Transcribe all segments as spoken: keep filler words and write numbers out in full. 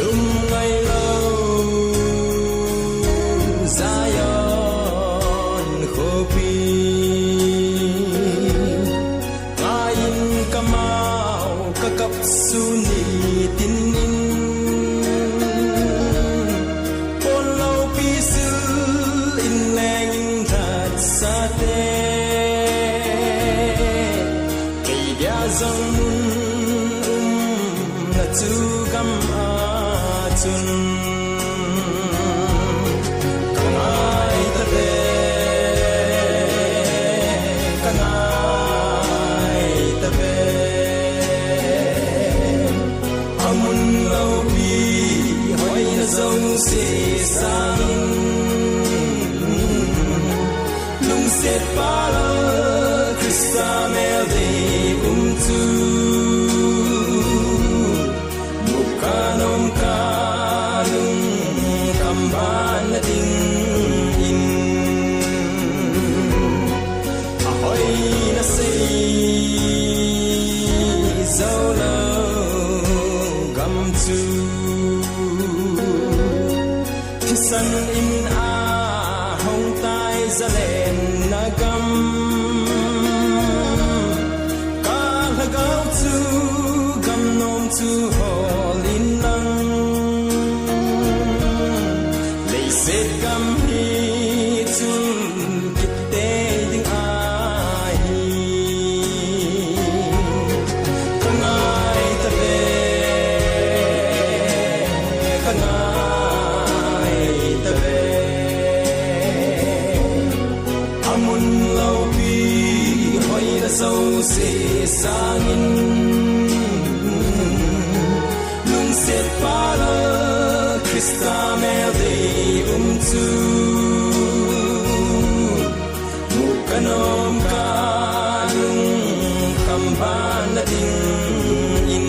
Lungngai lou Zion khopi, ngai in kamau kakap sun nitin in, pon loupi sil in leng in lhatsate, kei dia jong mun umna chu gam a chun. Ka ngai tave, ka ngai tave. Amun loupi hoina jouse sangin, lungset pal Christa mel dei um chu, mu kanom kalung kamban na ding in, ahoina sei jou lou gam chu, thisan in ahong tai zalenna gam. Ka lhagao chu gam nom chu hol in lang, leiset gam hi chun kit tei ding ahi. Ka ngai tave, ka ngai tave. Amun loupi hoina jouse sangin, lungset pal Christa mel dei um chu, mu kanom kalung kamban na ding in,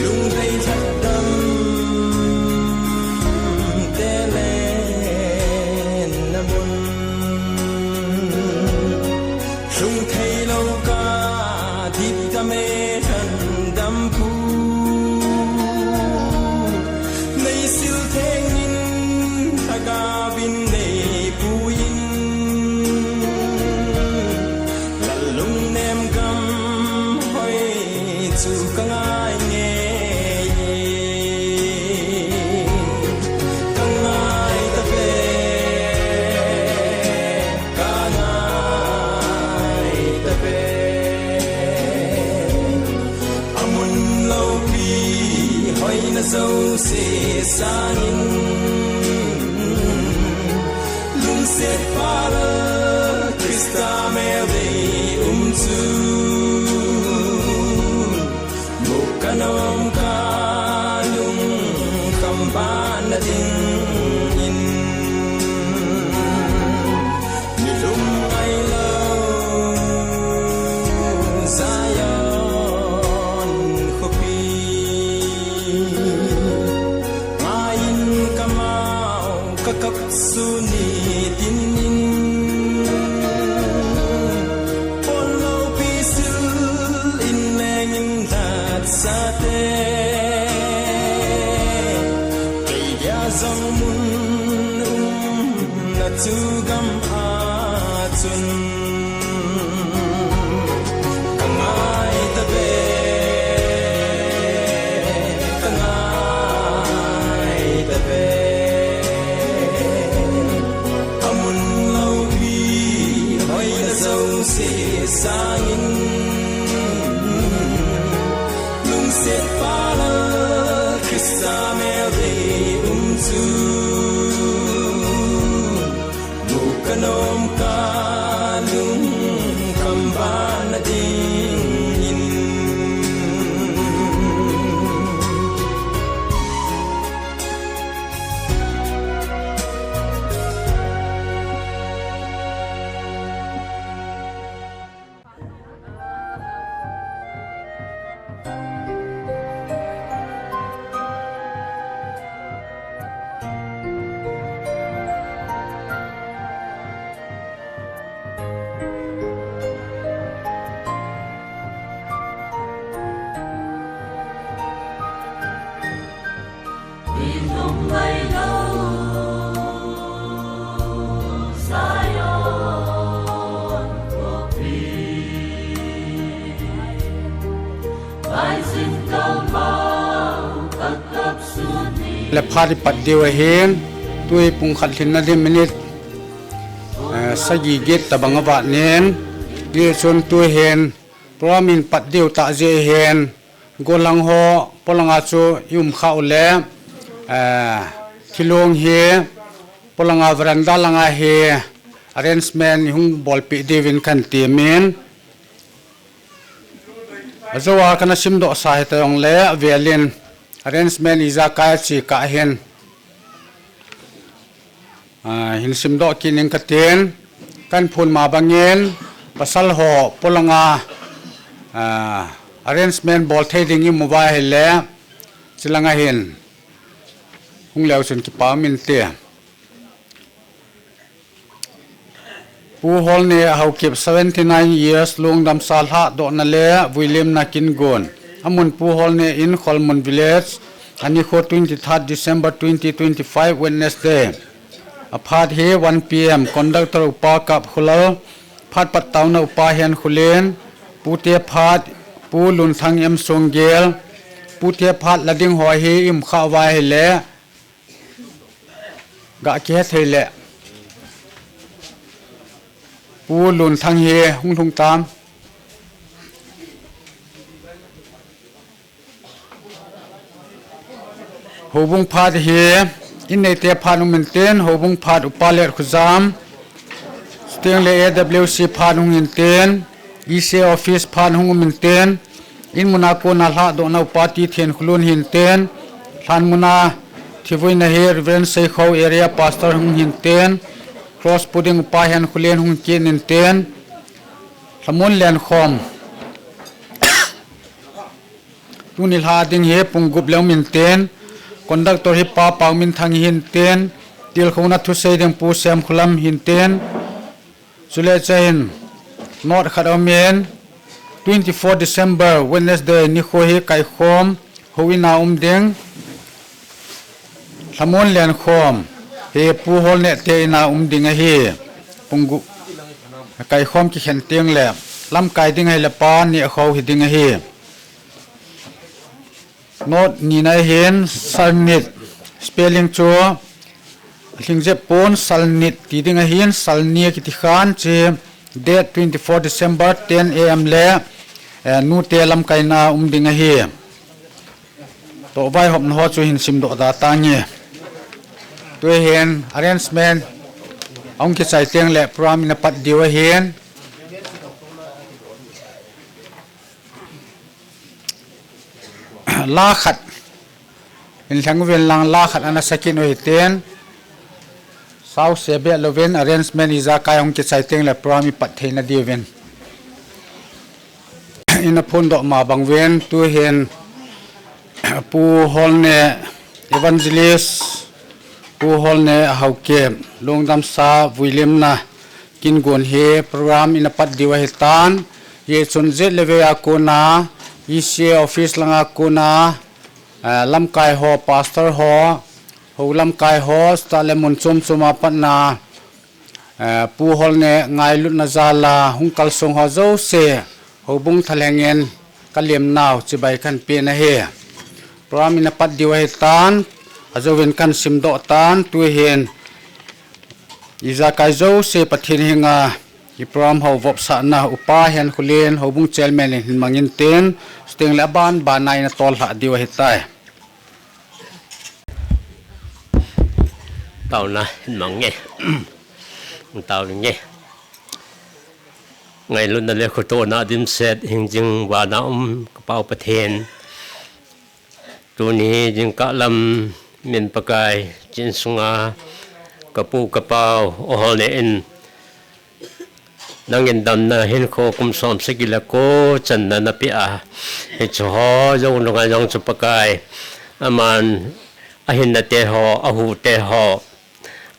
lungdei lhadam te lenna mun, lhung thei lou ka dip dam e lhandam pu, nei sil theng in lhagao in nei pui in, lal lungnem gam hoi chu ka ngai ngei e. Ka ngai tave, ka ngai tave. Amun loupi hoina jouse sangin, lungset pal Christa mel dei um chu, mu kanom kalung kamban na ding in, mi lungngai lou Zion khopi, ngai in kamau kakap sun nitin in, pon loupi sil in leng in lhatsate, kei dia jong mun umna chu gam a chun. Ka ngai tave, ka ngai tave. Amun loupi hoina jouse sangin, lungset pal Christa mel dei um chu, mu kanom kalung kamban na ding in. Le phat ipat diu ahin, tui pung khat lhinna ding minute, eh, sagi get tabang avat nin, hichun tui hin program in pat diu tah jeh hin, gollhang ho, polanga chu i um kha u le, eh, thilong hi, polanga veranda langa hi, arrangement i hung bolpeh diuvin kan temin. Ajo a kana simdoh sa hita jongle, avelin arrangement ijakai a chi kah hin, ah, hin simdoh kit ning katin, kan phun ma bangin, pasal ho polanga, ah, arrangement bol thei ding i mu uva ahile, chilanga hin, hung leu chun kipa um inte. Pu Holne Haokip, seventy nine years, lungdamsa lhahdohna le vuilimna kin gon. Amun Pu Holne in, Kholmun Village, anikho twenty third December twenty twenty five, Wednesday. Aphat hi one P M, conductor Upa Kapkhulal, phat pattaona Upa Henkholen, pute phat, Pu Lunthang M Songgel, pute phat la ding ho hi i um kha uva ahile, ga kihe thei le. Pu Lunthang hi hung lhung tam. Houbung phat hi, in neite phat hung um intin, houbung phat Upa Letkhojam, chuteng le A W C phat hung intin, E C office phat hung um intin, in muna kona lhahdohna Upa Tithen Khulun hintin, lhan muna thivuina hi Reverend Seikhou area pastor hung hintin, cross pu ding Upa Henkholen hung kit intin, lhamon lenkhom. Tuni lha ding hi pung gup le um intin, conductor hi Pa Paominthang hintin, tilkhouna thusei ding Pu Semkholam hintin, chule chahin note khat aumin, twenty four December, Wednesday, nikho hi kaikhom, houin a um ding, lhamon lenkhom hi Pu Holne te in a um ding ahi. Pung gup kaikhom kikhen teng le, lamkai ding ahile Pa Nehkhou hi ding ahi. Note nina hin, Salnit, spelling chu lhingjep pon, Salnit ti ding ahin, Salni kiti khan chi, date twenty four December, ten A M le, eh, nute lamkaina um ding ahi. Toh vaihopna ho chu hin simdoh da tange. Tui hin arrangement ahung kichai teng le program ina pat diu ahin. La khat hin lheng uvin lang, la khat ana sakit u hitin. Sao se beh louvin arrangement ijakai ahung kichai teng le program ipat theina diuvin. Ina phondoh ma bang uvin, tu hin Pu Holne, Evangelist Pu Holne Haokip, lungdamsa vuilimna kin gon hi program ina pat diu ahitan. Hichun jet le vei a kona, E C A office langa kona, eh, lamkai ho, pastor ho, hou lamkai ho, chutah le mun chom chom a patna, eh, Pu Holne ngailutna jal a hung kalsong ho jouse, houbung thalheng in ka lemnau chibai kan pe na ahi. Program ina pat diu ahitan, ajouvin kan simdoh tan, tu hin ijakai jouse Pathen henga i program ho vopsahna Upa Henkholen, houbung chairman in hin mangin tin, chuteng le aban ban a ina tol lhah diu ahitai. Taona hin mang nge. Tao nge. Ngailutna le khutohna dimset hingjing vana um ka Pa u Pathen. Tuni jingkah lam min Pakai chin sunga ka pu ka pau u Holne in, nangin damna hinkho kum som sagi le ko channa na pe a, hiche ho jong nunga jong chu Pakai, aman ahinna te ho, ahu te ho,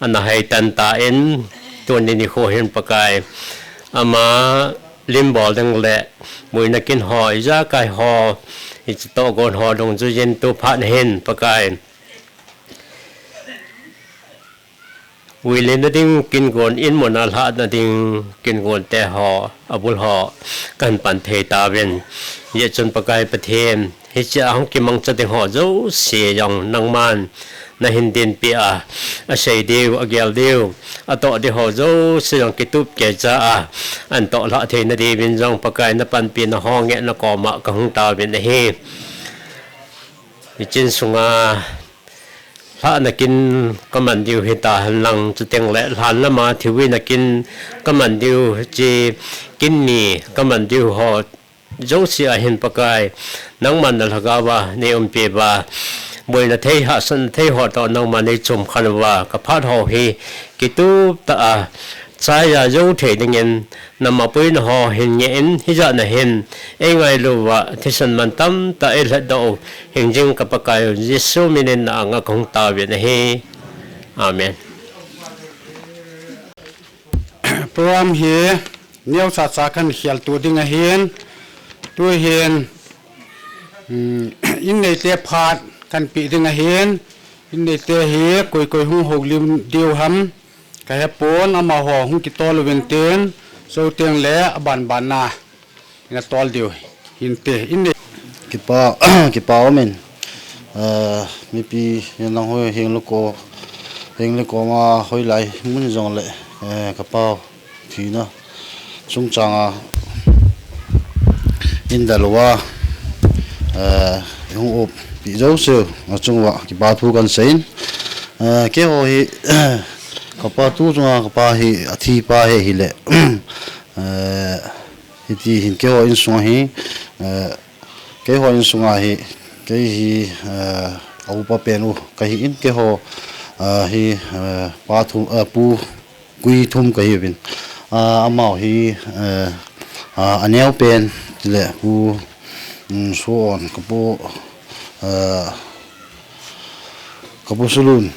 ana hai tan tan, tuni nikho hin Pakai, ama lim bol ding le muina kin ho, ijakai ho, hiche tohgon ho dungjuiyin tu phat hin Pakai, Uilen na ding kin gon in mona lhah na ding kin gon te ho, abul ho, kan pan thei ta ven. Ye chun Pakai Pathen, hiche a hung kimang cha ding ho jouse jong nangman, na hin dinpi a, a sei diu, a gel diu, a toh diu ho jouse jong kitup kei cha a, an toh lhah thei na diuvin jong Pakai na panpi na ho nge na koma ka hung ta ven ahi. Hichin sunga, lhahna kin ka man diu hita henlang, chuteng le lhan lama thiuina kin ka man diu chi, kin ni ka man diu ho jouse a hin Pakai, nangman na lhagao va nei umpi va, boina thei hahsatna thei ho toh nangman nei chum khan va, ka phat ho hi kitup ta a, chai a jou thei dingin, na mapuina ho hin nge in, hijat na hin, ei ngailu va, thisan man tam ta ei lhat doh, hing jing ka Pakai, Jesu minin na anga ka hung ta ven ahi. Amen. Program hi neo cha cha kan khel tu ding ahin, tu hin, um, in neite phat kan pi ding ahin, in neite hi koi koi hung houlim diu ham, ka hepon amaho hung kitol uvin tin, so teng le aban ban na. Ina tol diu hinte in nei. Kipa, kipa umin. Eh, mipi, yan lang hoi, heng luko, heng luko ma hoi lai, mun jong le, eh, ka pau, thina, sung changa, in da lua, eh, hung up, pi jo seo, a chung wa, kipa thu kan sein. Eh, keiho hi, ka pa tu chunga, ka pa hi, a thi pa he hi le, eh, Hiti hin keiho insunga hi, eh, keiho insunga hi, kei hi, eh, a upa pen u ka hi in, keiho, eh, hi, eh, pa thum, eh, pu gui thum ka hi uvin. Ah, amau hi, eh, ah, a neo pen, tile pu, um, Suon, ka pu, eh, ka pu Sulun.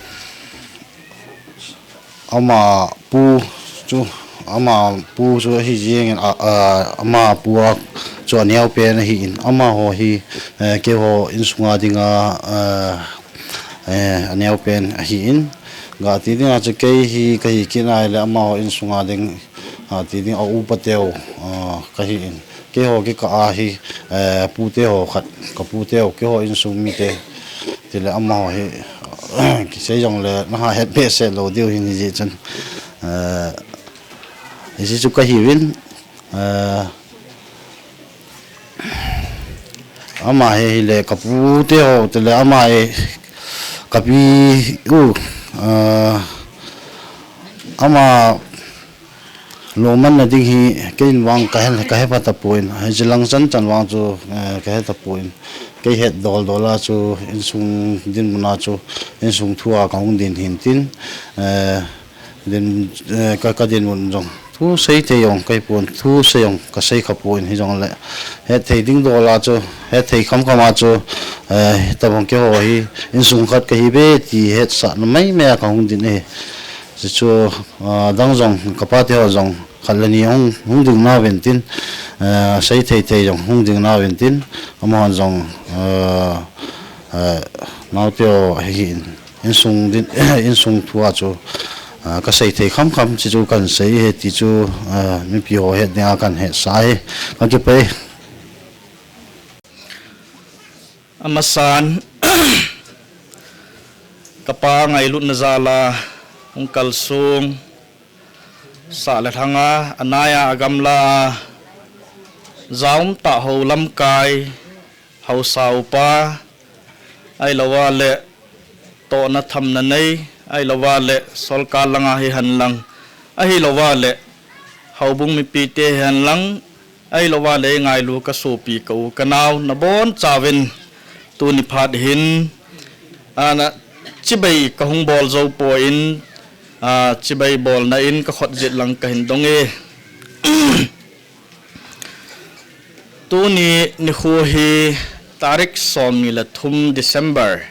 Ama pu chu, ama pu chu ahi jengin, a, a, ama pu a chu a neo pen ahi in, amaho hi, eh, keiho insunga dinga, eh, eh, a neo pen ahi in, ga ti dinga chu kei hi ka hi kit nai le amaho insunga ding, a, ti ding a upa teu, a, ka hi in. Keiho kikah a hi, eh, pute ho khat, ka pute ho, keiho insung mite, tile amaho hi, kisei jong le, naha het behseh lou diu hin hijeh chun, eh, hiche chu ka hiuvin, eh, ama hi, hile ka pute ho, tile ama hi, ka pi u, eh, ama, Lungmanna ding hi, kei in vang ka he, ka he pha tapon, hiche lang chan chan vang chu, eh, ka he tapon. Kei het dol dol a chu, insung dinmun a chu, insung thu a ka hung din hin tin, eh, din, eh, ka, ka dinmun jong. Thu sei thei jong, kei pon, thu sei jong, ka sei kha pon, hijong le. Het thei ding dol a chu, het thei kham kham a chu, eh, tabang keiho hi, insung khat ka hi ve ti hetsahna mai mai a ka hung din e. Chuchu, ah, dang jong, ka pate ho jong, khat le ni hung, hung ding nauvin tin, ah, sei thei thei jong hung ding nauvin tin, amahon jong, ah, ah, naote ho hi in, insung din, insung thu a chu, ah, ka sei thei kham kham, chuchu kan sei e ti chu, ah, mipi ho het dinga kan hetsah e, ka kipah e. Amasan, ka pa ngailutna jal a, hung kalsong, sah le lhang a, anai a, agamla a, jaum tah ho lamkai, haosa upa, ahilou a le, tohna thamna nei, ahilou a le, solkar langa hi henlang, ahilou a le, houbung mipite hi henlang, Ahilou a le ngailu ka sopi ka u ka nao nabon chauvin tuni phat hin, a, na, chibai ka hung bol jou poi, a, chibai bolna in ka khut jet lang ka hin dong e. Tuni nikho hi tarik somni le thum December,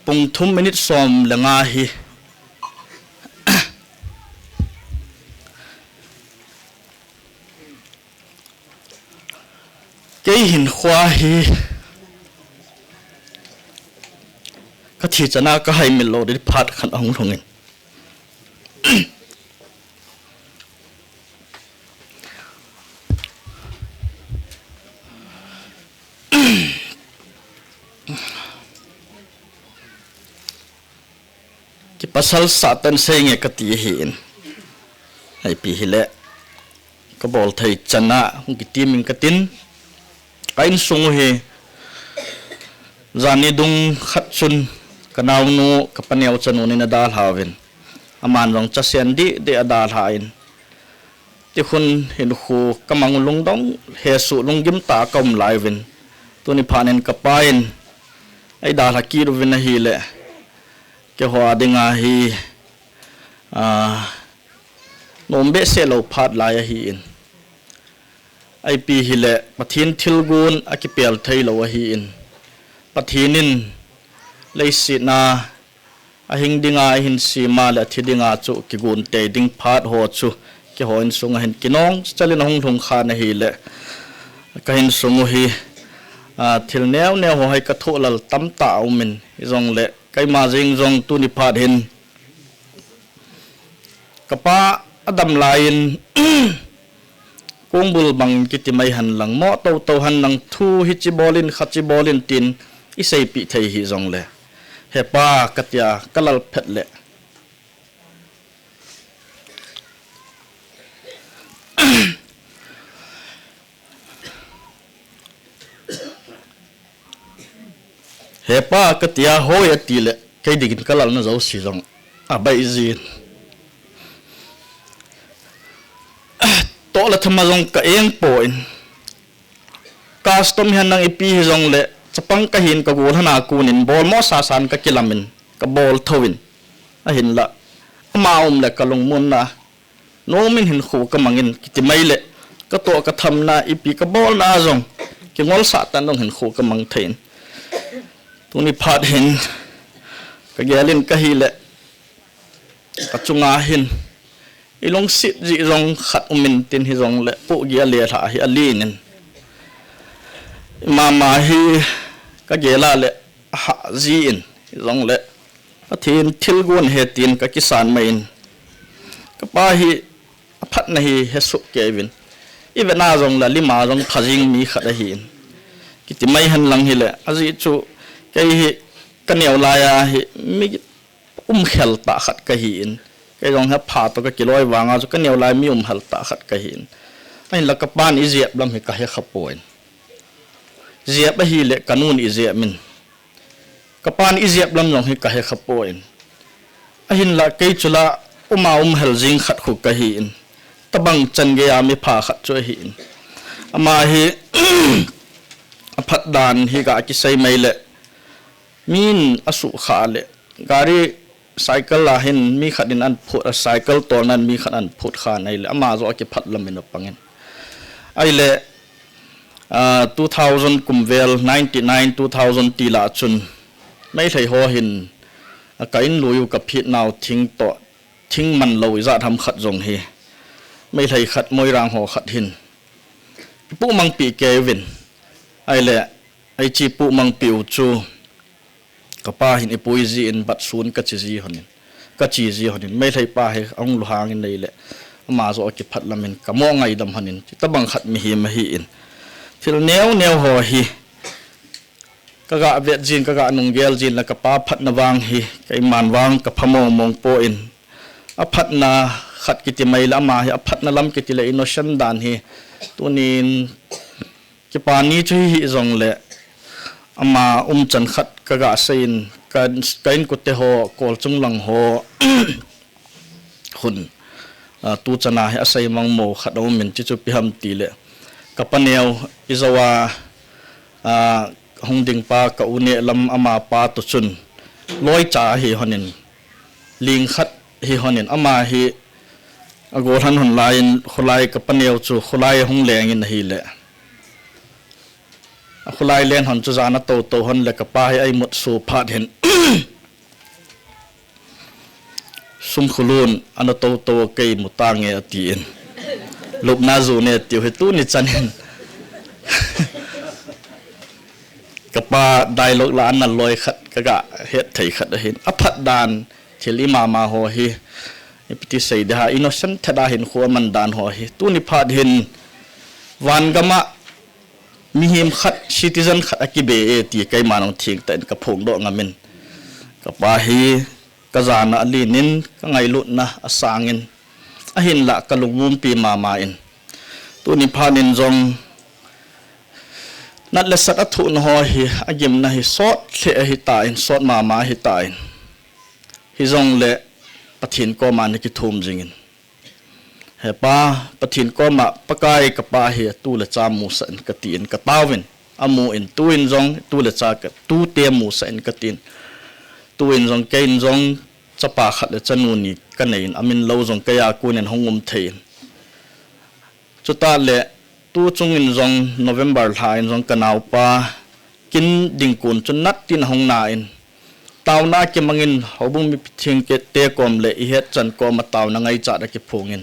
pung thum minute som le nga hi. Kei hin khua hi ka thi chana ka haimil lou ding phat khat ahung lhung in. pasal satan sei nge kati ahin. Ipi hile, kabol thei chana hung kiti min katin. Ka insung u hi, jani dung khat chun, kanaonu, kapaneo chanu nin adalha uvin. Aman jong chasen dih dih adalha in. Tikhun hinkho kamang u lungdong, hesoh lunggim tah a kaum lai uvin. Tuni phat in kapa in, eidalha kit uvin ahile, keiho a dinga hi, a, nom behseh lou phat lai ahin. Ipi hile, Pathen thilgon akipel thei lou ahin. Pathen in leiset a ahing dinga ahin sem a le athi dinga chu kigon tei ding phat ho chu keiho insung a hin kinong chal in ahung lhung khan ahile, ka insung u hi, a, thil neo neo ho hi kathoh lal tamtah aumin, hijongle keima jeng jong tuni phat hin kapa adam lai in, kongbul bang kiti mai hen lang, mo tou tou hen lang, thu hichi bol in, khachi bol in tin, iseipi thei hijongle, He pa, katia, kalal phet le, He pa, katia, hoi, atile, kei dingin kalalna jouse jong abai jin. Toh le thama jong ka eng poi. Custom hihen lang ipi hijongle, chapang kahin kagol hana konin, bolmo sasan kakilamin, kabol thouvin. Ahinla, ama um le kalungmonna, nomin hinkho kamangin, kiti mai le, katoh kathamna, ipi kabolna jong, kingolsah tah in jong hinkho kamang thei in. Tuni phat hin, kagelin kahile, kachunga hin, ilungset jeh jong khat umin tin hijongle, pohgih alelhah hi alen in. Imama hi, kagel a le, ahah jin, hijongle, Pathen thilgon ahi tin kakisan mai in. Kapa hi aphatna hi hesoh kei uvin. Ivet na jongle lima jong pha jing mi khat ahin. Kiti mai hen lang hile, ajeh chu kei hi kaneo laiya hi mi umkhel tah khat kahin. Kei jong hi apha toh kakiloi vanga chu kaneo lai mi umkhel tah khat kahin. Ahinla kapan ijep lam hi kahe khapoi. Jep ahile kanun ijep in. Kapan ijep lam jong hi kahe khapoi. Ahinla kei chu la uma umkhel jing khat khu kahin. Tabang chan geiya mipha khat chu ahin. Ama hi aphat dan hi gakisei mai le, min asukha le, gari cycle a hin mi khat in ahin phut, a cycle tolnan mi khat ahin phut khan ahile, ama joh akiphat lamin apangin. Ahile, a, two thousand kum vel, ninety-nine, two thousand ti lah chun, Meitei ho hin, a, ka in lui u kaphet nau thing toh, thing man lou ijat ham khat jong hi, Meitei khat Moirang ho khat hin, ipuh mangpeh kei uvin. Ahile, eichi puh mangpeh u chu, kapa hin ipui jin bat sun kachi ji honin. Kachi ji honin. Meitei pa hi ahung luhang in ahile, ama joh akiphat lamin kamo ngaidam honin. Chuti tabang khat mihem ahin. Thil neo neo ho hi, kaga vet jin, kaga nunggel jin le kapa phatna vang hi, keiman vang kapha mong mong poi. Aphatna khat kiti mai le ama hi, aphatna lam kiti le innocent dan hi, tunin, Kipa ni chu hi hijongle, ama umchan khat kaga seiyin, ka, ka inkote ho, kolchung lang ho, hun, a, tuchan a hi asei mangmo khat aumin, chuchu ipi ham tile, kapaneo, ijou a, a, hung ding pa, ka u neh lam ama pa toh chun, loicha ahi honin, ling khat hi honin, ama hi, agol han hon laiyin, kholai kapaneo chu, kholai ahung lengin ahile. Akholai len hon chu jan atou tou hon le kapa hi a imut su phat hin. Sum khulun, ana tou tou kei mu tange atin. Lupna ju ne tiu hi tuni chan hin. Kapa dialogue la ana loi khat kaga het thei khat ahin. Aphat dan thil imama ho hi. Ipi ti sei ding ham innocent thet a hinkho aman dan ho hi. Tuni phat hin van gam a Mihem khat, citizen khat akibe e ti keiman jong thengtah in kaphongdoh ngamin. Kapa hi Kajana alenin, kangailutna asangin, ahinlah kalungmongpi mama in, tuni phat in jong nat le sat athohna ho hi, agimna hi sot lheh ahitan, sot mama ahitan, hijongle Pathen koma nakithum jingin, He Pa, Pathen koma, Pakai, kapa hi atu le cha musah in katin kataovin, amun tuin jong tu le cha ka, tute musah in katin, tuin jong keiin jong chapa khat le chanu ni kaneiyin, amin lou jong keija konin hung um thei in, chutah le tu chungin jong November lha in jong kanaopa kin ding kon chu nat tin ahung nan, taona kimangin houbung mipi thengte kom le ihetchan koma taona ngaichat akiphongin,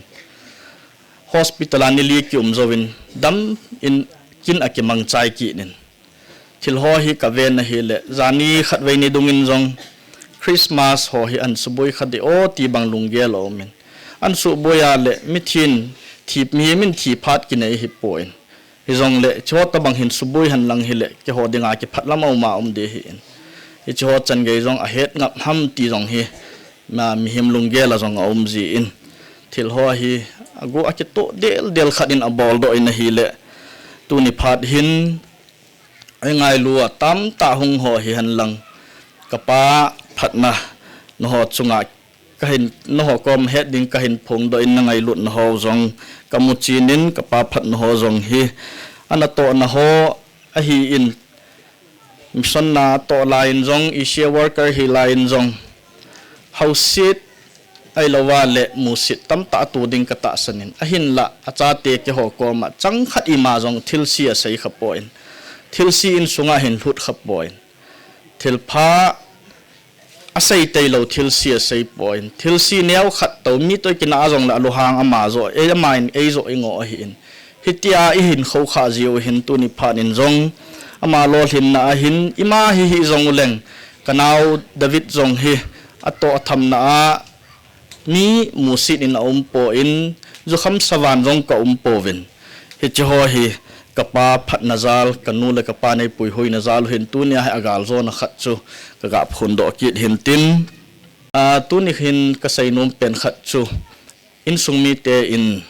hospital a ni li kium jouvin, dam in kin akimang chai kit in, thil ho hi kaven ahile, jani khatvei ni dungin jong Christmas ho hi ahin suboi kha ding o ti bang lunggel aumin, ahin suboi a le mithin thi, mihem in thi phat kinei ahipoi. Hijongle hicheho tobang hin suboi henlang hile keiho dinga kiphatlam auma um ding ahin, hicheho chan gei jong ahet ngap ham ti jong hi, ma, mihem lunggel a jong aum jin, thil ho hi agu akitoh deldel khat in aboldoh in ahile, tuni phat hin eingailu a tamtah hung ho hihenlang, kapa phatna nangho chunga kahin, nangho kom het ding kahin phongdoh in, nangailutna ho jong kamu chen in, kapa phatna ho jong hi anatohna ho ahin, mission na atoh laiyin jong, ECA worker hi laiyin jong, hausit ahilouva le musit tamtah ato ding katahsan in, ahinlah achate keiho koma chang khat ima jong thilse asei khapon, thilse insunga ahin lhut khapon, thilpha asei tailou thilse aseipon, thilse neokhat tou mi toh kinah a jongle alunghang ama joh, ei, amain eijoh ingoh ahin, hitia ihin khoukhah jiu hin tuni phat in jong ama lolhinna ahin, ima hi hijong uleng, kanao David jong hi atoh athamna a mi musit in aumpon, jukham savan jong kaumpouvin, hicheho hi kapa phatna jal, kanu le kapa neipuihuina jal u hin tunia hi agaljona khat chu kaga phondoh kit hintin, a, tuni hin kaseinom pen khat chu, insung mite in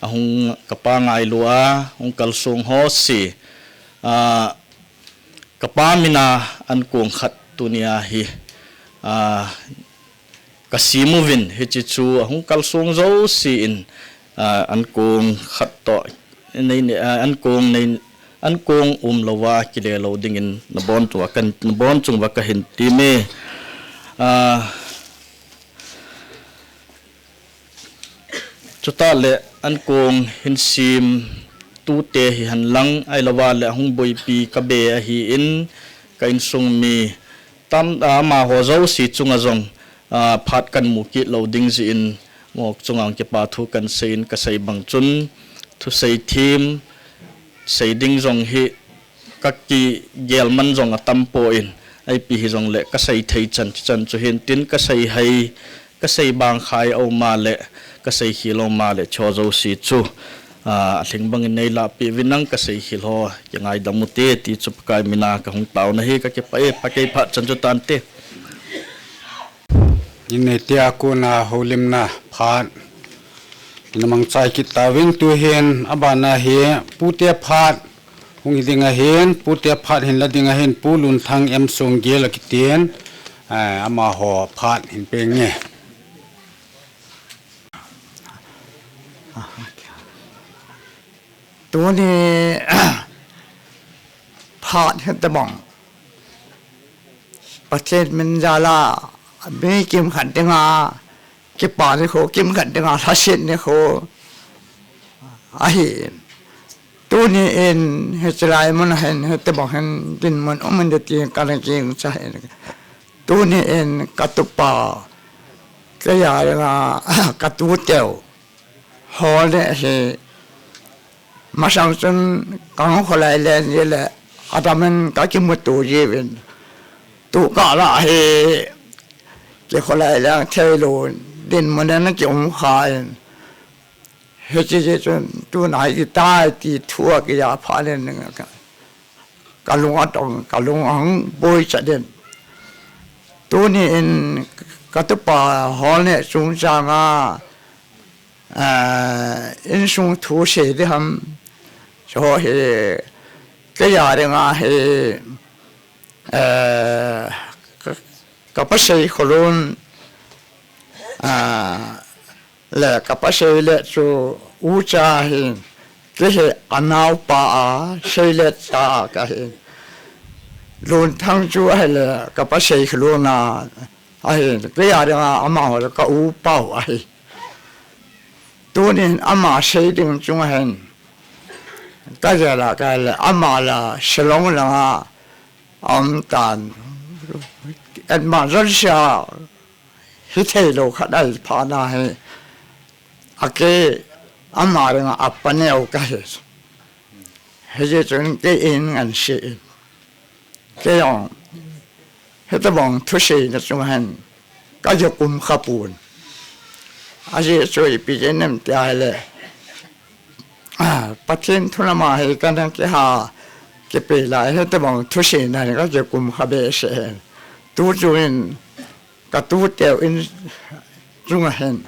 ahung, kapa ngailu a hung kalsong ho jouse, a, kapa mina ankong khat tunia hi, a, kasem uvin, hiche chu ahung kalsong jouse in, a, ankong khat toh, nei, nei, a, ankong nei, ankong umlouva kile lou dingin nabon chunguva kan, nabon chunguva kahin temme. A, chutah le ankong hin sem tute hihenlang, ahilouva le ahung boipi kabe ahin, ka insung mi tam, a, amaho jouse chunga jong, a, phat kamu kit lou ding jeh in, amaho chunga kipa thu kasei in, kasei bang chun, thusei them sei ding jong hi kakigel man jong atampon, ipi hijongle kasei thei chan, chan chu hintin, kasei hei, kasei bangkhai aum a le, kasei khel aum a le, hicheho jouse chu, a, alhing bangin neilahpeh uvin lang, kasei khel ho kingaidam ute ti chu Pakai mina kahung taona ahi, kakipah e, Pakai phat chan chu tante. Inneite a kona houlimna phat ina mangchai kit tauvin, tuhin abana hi pute phat hung hi ding ahin, pute phat hin la ding ahin, Pu Lunthang M Songgel akitin, a, amaho phat hin peng nge. Tuni phat hitobang Pathen min jal a mi kimkhat dinga kipa nikho, kimkhat dinga lhaset nikho ahin. Tuni in hiche lai mun a hin hitobang hin dinmun um inte ti kana gingcha in. Tuni in katupa, keija dinga katuteu ho le hi, masang chun kahung kholai le ni le adam in kakimuto jiuvin, tukah lah hi kikholai leng theilou dinmun a ana kium khan, hiche jeh chun tuna hi tai ti thu akija phat in kalung atong, kalung ahung boichat in. Tuni in katupa hol ne chungchang a, ah, insung thu sei di ham. Chu hi kei a dinga hi, eh, ka, ka pasei Kholun, ah, le ka pasei le chu ucha hin, kei hi anaopa a, Seilet cha a kahi. Lunthang chu ahile ka pasei Kholun a ahi, kei a dinga amaho ka upa u ahi. Tunin ama sei ding chunga hin ka jela kale ama la Shillong langa aum tan. Etma jol sia hithei lou khat ahi phat na hi. Akei ama dinga apa neo kahi. Hijeh chun kei in ngan sei in. Kei jong, hitobang thuseina chunga hin, ka kikum kha pon. Ajeh chu ipi jeh inem tia ahile, ah, Pathen thu lama hi kana kiha, kipe lai, hitobang thuseina hin ka kikum kha behseh in. Tu chun, ka tuteu in chunga hin,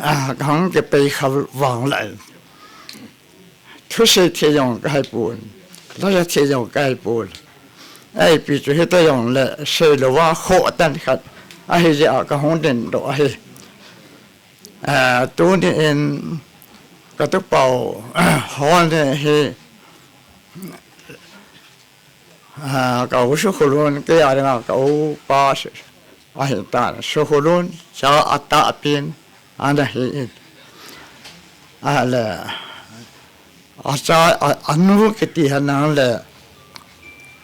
ah, ka hung kipe kha vang lai. Thusei thei jong ka hei pon, lasa thei jong ka hei pon. Ipi chu hita jong le sei louva khoh tan khat ahi jeh a ka hung dingdoh ahi. Ah, tuni in katupa u hol ne hi, ah, ka u Sukholun, kei a dinga ka upa ahi tan. Sukholun cha atahpen ana hi in. Ahile, acha, a, anu kiti henlang le,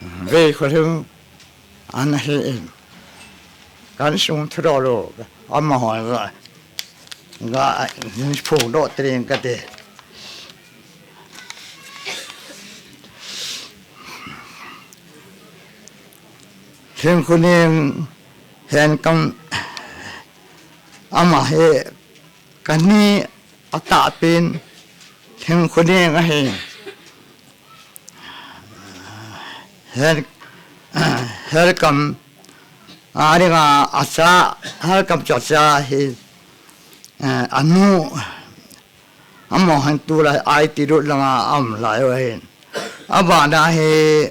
Veikholhing ana hi in. Ka insung thudoh lou, amaho ga, ga, phongdoh tading kate. Lhingkhoneng Henkam, ama hi kani atahpen Lhingkhoneng ahi. Hen, Henkam a dinga acha, Henkam chu acha hi, eh, anu, amaho hin tulai I T road langa aum lai u ahin. Abana hi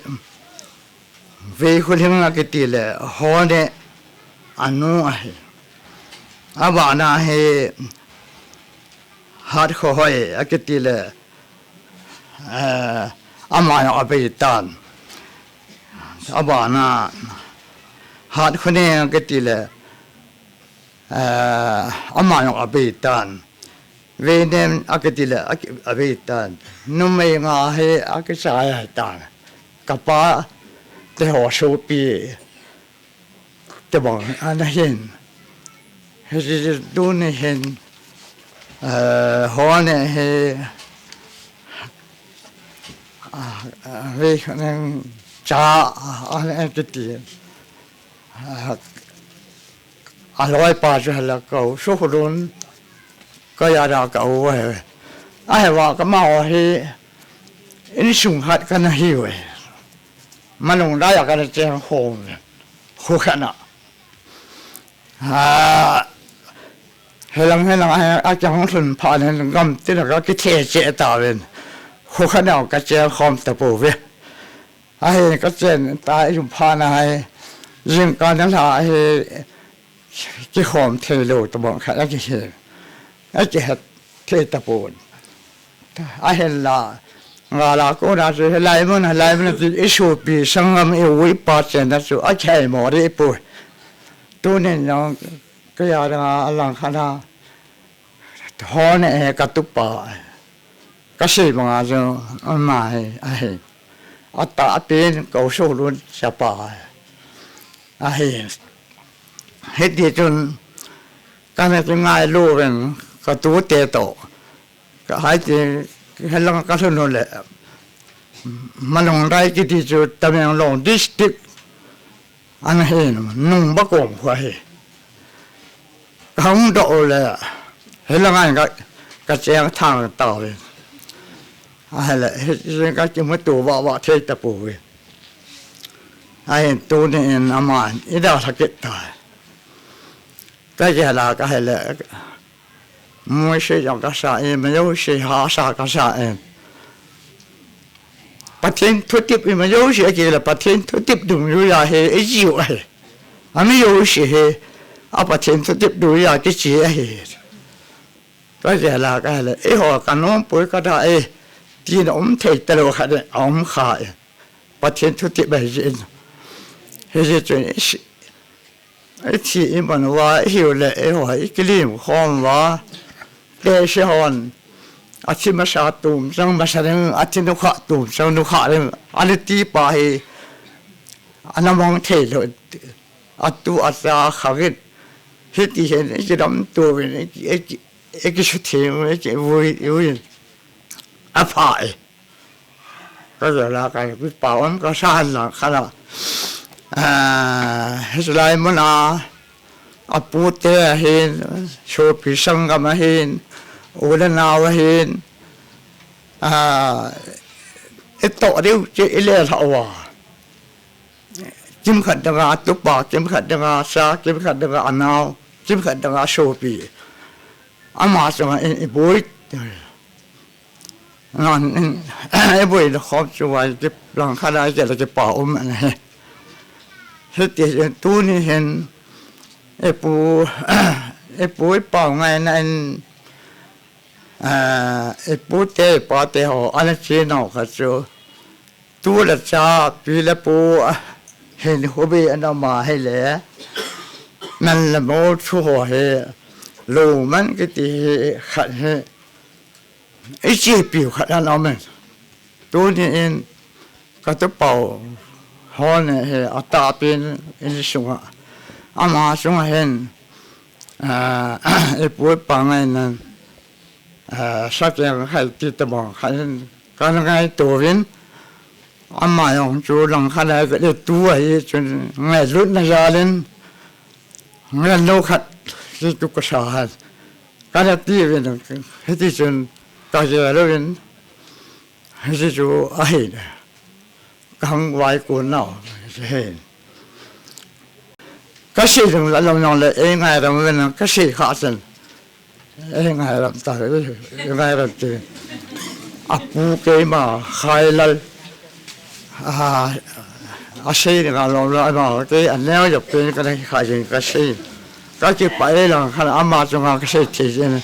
Veikholhing akiti le Hone anu ahi. Abana hi Hatkhohoi akiti le, eh, ama jong abei tan. Abana Hatkhoneng akiti le, eh, ama jong abei tan. Veinem akiti le, aki-, abei tan. Numei nga hi akichai ahitan. Kapa teho sopi tobang ana hin. Hiche tuni hin, eh, Hone hi, ah, ah, Veikholhing cha, ah, ana kiti. Ah, aloipa chu hela ka u Sukholun, ka jana ka u ahi. Ahivang kamaho hi insung khat kana hiuve. Malunglai a kana cheng khom uve. Khokhat na. Ah, helang helang a, akihung lhun phat in gamtin a ka kithe cheh tauvin. Khokhat na ka cheng khom tapouve. Ahi, ka chen ta i um phat na hi, jingkah nilhah hi, kikhom thei lou tobang khat akihe, akihet thei tapon. Ahinla, ngal a kona chu, hilai mun, hilai mun a chu i sopi sanggam i u i pa chenna chu akihaimo deh poi. Tunin jong, kei a dinga alangkhat a, Hone hi ka tupa, ka sei banga chu ama hi ahi. Atahpen ka u Sukholun chapa ahi. Hiti chun kana kingailu uvin ka tute toh. Ka hiti, helang ka lhun u le Malunglai kiti chu Tamenglong district ana hin, Nungba kom kho ahi. Ka hung doh u le, hilanga ka, ka cheng thang tauvin. Ahile, hi, hi ka kimuto vah vah thei tapouve. Ahin tuni in aman idalha kit tai. Kagel a kahile, musit jong kasa e, majouse hahsa kasa e. Pathen thutep ima jouse akile Pathen thutep dungjuiya hi ijiu ahi. Ami jouse hi a Pathen thutep dungjuiya kiche ahi. Kagel a kahile, eiho kanompoi kada e, tina um thei talou khat aum kha e. Pathen thutep ahi jeh in. Hijeh chun ithi iman uva, ihiu le eiho ikilim khom uva. Tehse hon athi masa tum chang masa ding, athi nukha tum chang nukha ding. Ana tipa hi ana mang thei lou. Atu acha khangin. Hiti hin ikidam touvin, iki, iki, ikisuthem, ikivui, uvin. Apha e. Kagel a kakipa um kasa henlang khat a. Ah, hiche lai muna, apute ahin, sopi sanggam ahin, u le nao ahin, ah, itoh diu chu ilelhah uva. Kimkhat dinga atupa, kimkhat dinga acha, kimkhat dinga anao, kimkhat dinga asopi. Ama chunga in iboi. Ngan in, iboi le khom chu vai ki langkhat a ikile kipa um ana hi. Hiti hin tuni hin ipu, ipu ipa ngaina in, ah, ipute ipate ho ana chenau khat chu tu le cha, pi le pu, ah, hin hobby ana um ahile, man le mol thu ho hi, lou man kiti hi khat hi, ichepiu khat ana um in. Tuni in, katupau ho ne hi atahpen insunga, ama sunga hin, ah, ipu ipa ngainan, ah, sakeng khai ti tabang khat in kana ngaito uvin, ama jong chu langkhat a kale tu ahi chun ngailutna jal in, ngan lou khat ti tu kasa han. Kana ti uvin, hiti chun kagel uvin, hiti chu ahi le. Kahung vaikon nau, hiti hin. Kasei jong la lou jong le, eingailam uvin, kasei kha chun. Eingailam ta, eingailam ti. Apu keima, Khailal. Ah, asei dinga lom lou, ama kei aneo jop pen kana kha jing kasei. Kakipah e langkhat a ama chunga kasei thei jin.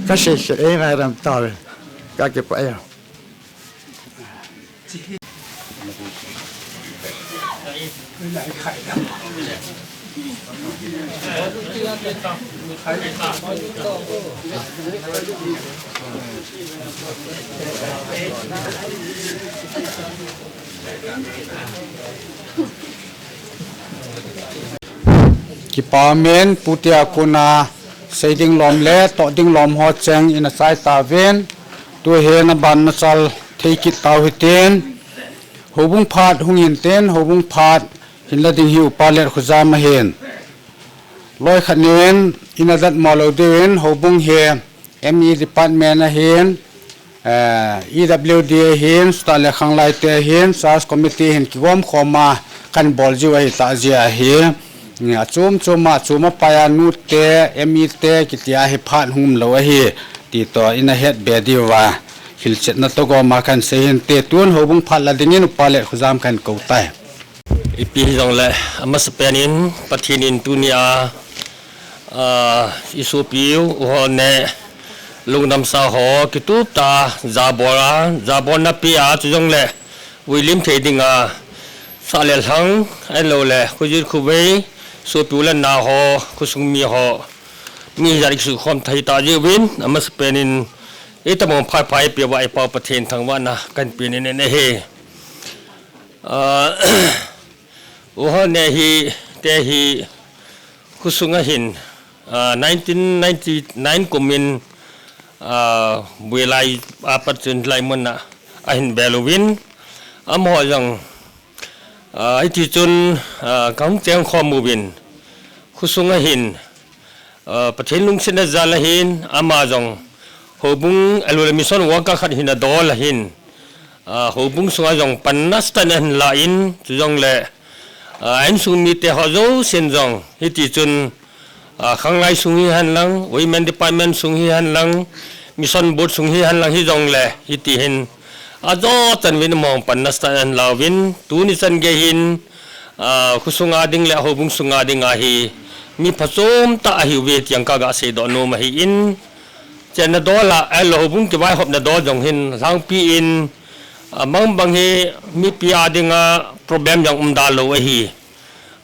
Kasei se eingailam tauve. Kakipah e. Kipa umin, pute a kona sei ding lom le toh ding lom ho cheng ina chai tauvin, tu hin aban machal thei kit tau hitin, houbung phat hung hintin, houbung phat hin la ding hi Upa Letkholjam ahin. Loi khat nin ina datmo lou diuvin, houbung hi M E department ahin, eh, E W D ahin, chutah le khanglai te ahin, church committee hin kigom khoma kan bol jiu ahi tah jeh ahi. Achom chom a, achom apai a nute, M E te kitia hi phat hung um lou ahi, ti toh ina het be diuva hilchetna toh gom a kan sei hinte, tun houbung phat la dingin Upa Letkholjam kan kou tai. Ipi hijongle, amasapen in Pathen in tunia, ah, isopiu ho ne lungdamsa ho kitup tah a jabol a, jabolna pe a, chujongle vuilim thei dinga sah le lhang, ahiloule khojin khovei, sopi u le nao ho, khosung mi ho, mi hijat ikisukhom thei tah jeh uvin, amasapen in itobang phat pha eipeh uva iPau Pathen thangvahna kahin pe in ahi. Ah, uho ne hi, te hi, khosung a hin, ah, nineteen ninety-nine kum in, ah, builai apat chun hilai mun a ahin bel uvin, amaho jong, ah, hiti chun, ah, kahung cheng khom uvin, khosung a hin, Ah, Pathen lungsetna jal ahin, ama jong houbung, ahiloule mission worker khat hina dol ahin, ah, houbung sunga jong pan nasatah in ahin la in, chujongle, ah, insung mite ho jousen jong, hiti chun, ah, khanglai sung hihen lang, women department sung hihen lang, mission board sung hihen lang hijongle, hiti hin, ajo chan uvin amahon pan nasatah in ahin lauvin, tuni chan gei hin, ah, khosunga ding le houbung sunga dinga hi, mi phachom tah ahiuve ti jong kaga seidoh nom ahin, chenna dol a, ahilou houbung kivaihopna dol jong hin, lhangpi in, abang bang hi, mipi a dinga problem jong umda lou ahi.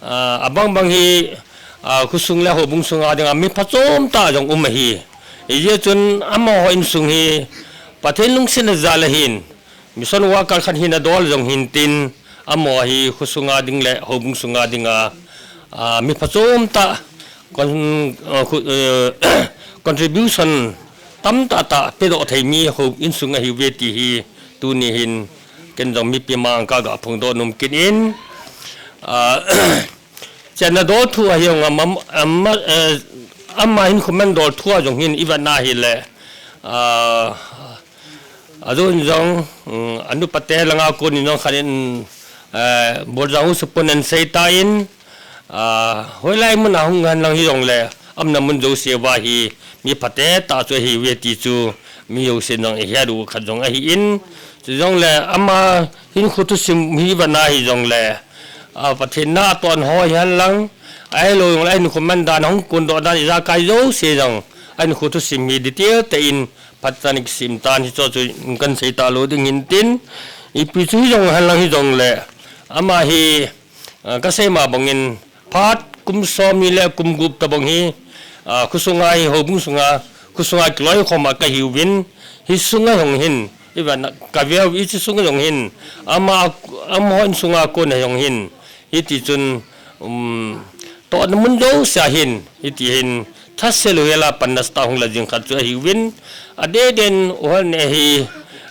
Ah, abang bang hi, ah, khosung le houbung sunga dinga mi phachom tah jong um ahi. Hijeh chun amaho insung hi Pathen lungsetna jal a hin, mission worker khat hina dol jong hintin, amaho hi khosunga ding le houbung sunga dinga, ah, mi phachom tah con-, ah, khu-, eh, contribution tamtah tah pedoh thei mi hou insung ahiuve ti hi tuni hin ken jong mipi manga kaga phongdoh nom kit in, ah, chenna dol thu a hijongle, ama, ama, eh, ama hinkho man dol thu a jong hin ivet na hile, ah, ajou in jong, um, anupate langa kon in jong khat in, eh, Boljang u supun ahin seitan, ah, hoilai mun a hung hen lang hijongle, aumna mun jouse uva hi, mi phate tah chu ahiuve ti chu, mi jousen jong ihet u khat jong ahin, chujongle ama hinkho thusim hi ivet na hijongle, ah, Pathen na atoh ho hihen lang, ahilou jongle ahinkho man dan, ahung kondoh dan, ijakai jouse jong, ahinkho thusim hi detail tah in, phatchan in kisim tan, hicheho chu kahin seita lou ding hintin, ipi chu hijong hen lang hijongle, ama hi, ah, kasei ma bangin, phat kum somni le kum gup tobang hi, ah, khosunga hi, houbung sunga, khosunga kiloikhom a kahiuvin, hiche sunga jong hin, ivet na, kaveu hiche sunga jong hin, ama, amaho insunga kon a jong hin, hiti chun, um, tohna mun jouse a hin, hiti hin, thase louhel a pan nasatah hung la jing khat chu ahiuvin, adeh deh in, u Halneh hi,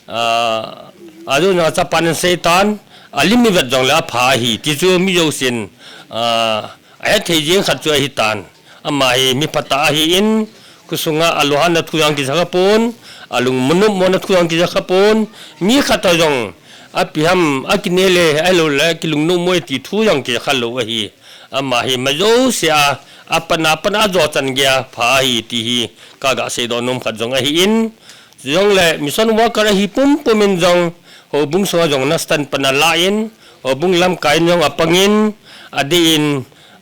ah, ajou in jong achapan ahin seitan, alim ivet jongle apha ahi, ti chu mi jousen, ah, ahethei jing khat chu ahitan. Ama hi mi phatah ahin, khosunga alunghanna thu jong kija khapon, alungmonnopmona thu jong kija khapon, mi khat toh jong, ipi ham, akinel e, ahiloule, kilungnopmo e ti thu jong kija khalou ahi. Ama hi ama jouse a, apan a, apan a ajo chan geiya pha ahi ti hi, kaga seidoh nom khat jong ahin, chujongle mission worker ahi pumpum in jong, houbung sunga jong nasatah in pan alah in, houbung lamkai in jong apang in, adeh in,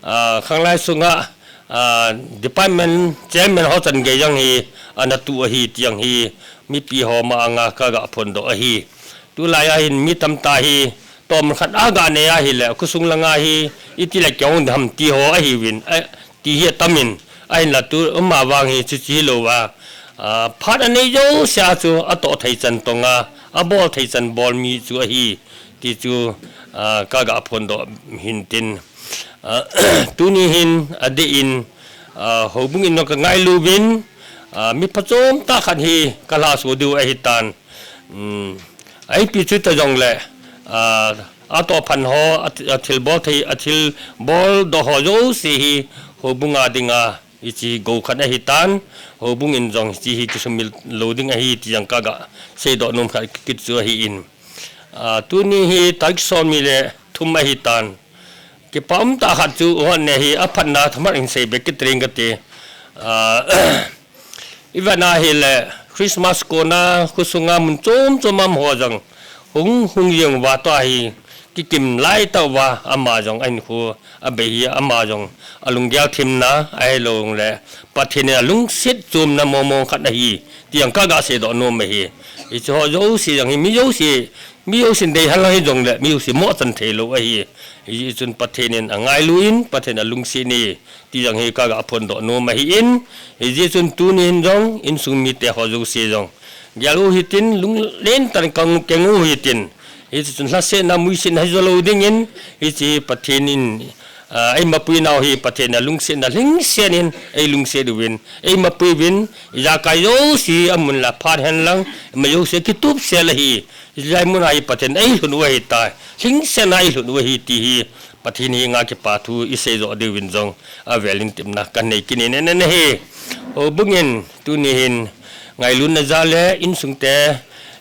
ah, khanglai sunga, ah, department chairman ho chan gei jong hi, ana tuh ahi ti jong hi, mipi ho manga kaga phondoh ahi. Tulai a hin mi tamtah hi, tohmun khat aga nei ahile, khosung langa hi, itile kihong ding ham ti ho ahiuvin, eh, ti hi atamin, ahinla tu, ama vang hi, chuche hilouva, ah, phat anei jouse a chu, atoh thei chan tonga, abol thei chan bol mi chu ahi, ti chu, ah, kaga phondoh hintin. Ah, tuni hin, adeh in, ah, houbung in jong kangailuvin, ah, mi phachom tah khat hi kalhaso diu ahitan. Um, ipi chu ta jongle, ah, atoh phan ho, ath-, athilbol thei, athilboldoh ho jouse hi, houbung a dinga, hiche gou khat ahitan, houbung in jong hiche hi kisumil lou ding ahi ti jong kaga seidoh nom khat kit chu ahin. Ah, tuni hi tarik somni le thum ahitan. Kipa umtah khat chu u Halneh hi aphatna themkhat hin seibe kit ding kati. Ah, ivet na hile Christmas kona khosunga mun chom chom a amaho jong hung, hung jeng uva tua hi kikim laitah uva ama jong ahinkho abei hi ama jong alunggel thimna ahiloule Pathen in alungset chomna mong mong khat ahi ti jong kaga seidoh nom ahi. Hicheho jouse jong hi mi jouse, mi jousen dei henlang hijongle mi jouse mo chan theilou ahi. Hijeh chun Pathen in angailu in Pathen alungset e ti jong hi kaga phondoh nom ahin, hijeh chun tuni hin jong insung mite ho jouse jong gel u hitin, lunglen tah in keng u hitin, hiche chun lhasetna muisetna hijo lou dingin, hiche Pathen in, ah, eimapui nau hi Pathen in alungsetna lhingset in eilungset uvin, eimapui uvin, ijakai jouse amun le aphat henlang, ima jouse kitupsel ahi, hilai muna hi Pathen in eilhun u ahitai, lhingsetna eilhun u ahi ti hi, Pathen henga kipa thu isei joh diuvin jong avel in tepna kanei kit in ahi. Houbung in tuni hin ngailutna jal le insungte,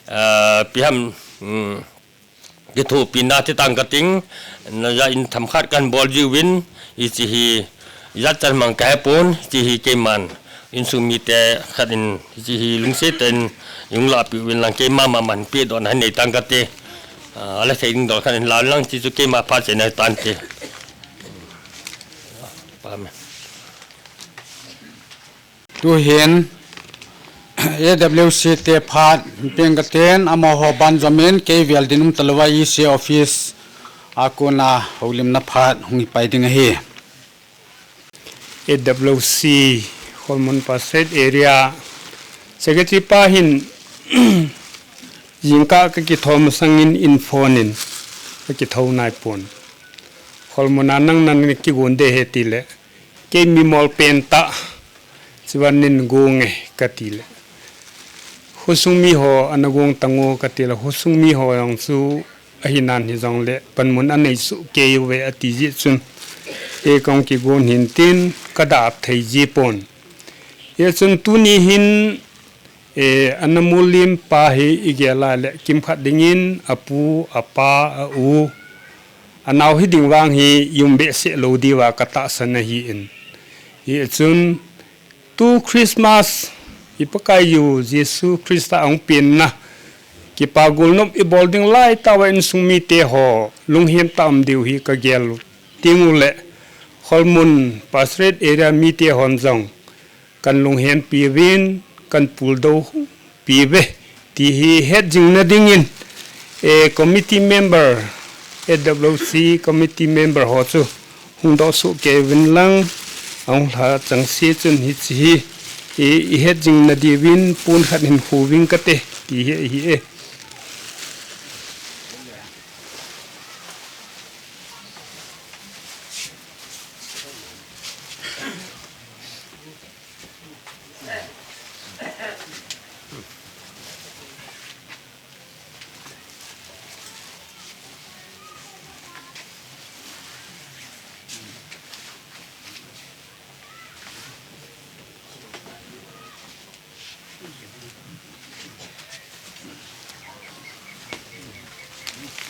ah, ipi ham, um, Kithopi na ti tang kating, na ja in themkhat kan bol jiuvin, hiche hi, ijat chan mang kahepon, hiche hi keiman, insung mite khat in, hiche hi lungset in, hung lahpeh uvin lang keima mama in pedohna nei tang kate, ah, ala thei ding dol khat in la lang hiche chu keima phat chena tante. Amen. Tuhin, A W C te phat, peng katen, amaho banjomin, kei vel dinmun talouva E C office, a kona houlimna phat, hung kipai ding ahi. A W C, Kholmun Pastorate Area, Secretary pa hin, jingkah kakithou masangin in phone in, kakithou naipon. Kholmun a nang nang kigon de he tile. Kei mi mol pen tah, chuban nin gong e kati le. Khosung mi ho ana gong tang o kati le, khosung mi ho jong chu ahi nan hijong le, panmun anei soh kei uve ati jeh chun. E kong kigon hin tin, kadap thei ji pon. Hijeh chun tuni hin, E, ana mollim pa hi igel a le kimkhat dingin, apu, apa, a u, anao hiding vang hi um behseh lou diuva katahsan ahin. Hichun, tu Christmas, i Pakaiyu Jesu Christa ahung penna, kipa golnop ibol ding laitauva insung mite ho, lunghem tah um diu hi kagel u. Tingule, Kholmun Pastorate Area mite hon jong, kan lunghem piuvin, kan puldou piuve, ti hi hetjingna dingin, e, committee member, A W C committee member ho chu hung dohsuh kei uvin lang, ahung lha chang se chun hiche hi, e, ihetjingna diuvin pon khat hin khu ving kate, ti hi ahi e.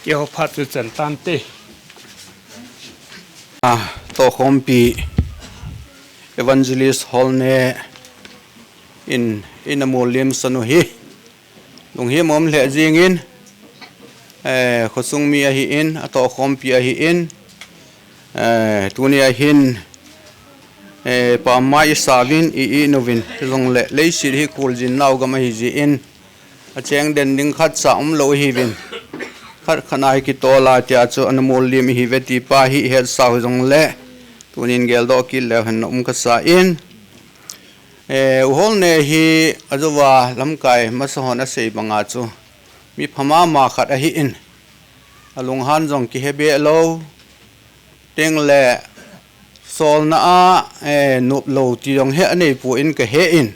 Keiho phat chu chan tante. Ah, tohkhompi Evangelist Holne in, in amollim sanu hi. Lunghem um lheh jingin, eh, khosung mi ahin, atohkhompi ahin, eh, tuni ahin, eh, pamma isauvin, i, i nuvin, jongle leiset hi kholjin nau gam ahi jin, acheng den ding khatcha umlou ahiuvin, khat khat a hi kitol a tia chu ana mollim ihiuve ti pa hi ihetsau jongle, tunin geldoh kit leu hen na um kasan. Eh, U Holne hi ajouva lamkai masa hon asei banga chu mi pha mama khat ahin. Alunghan jong kihe be lou. Tengle solna a, eh, nop lou ti jong hi anei pon kahen.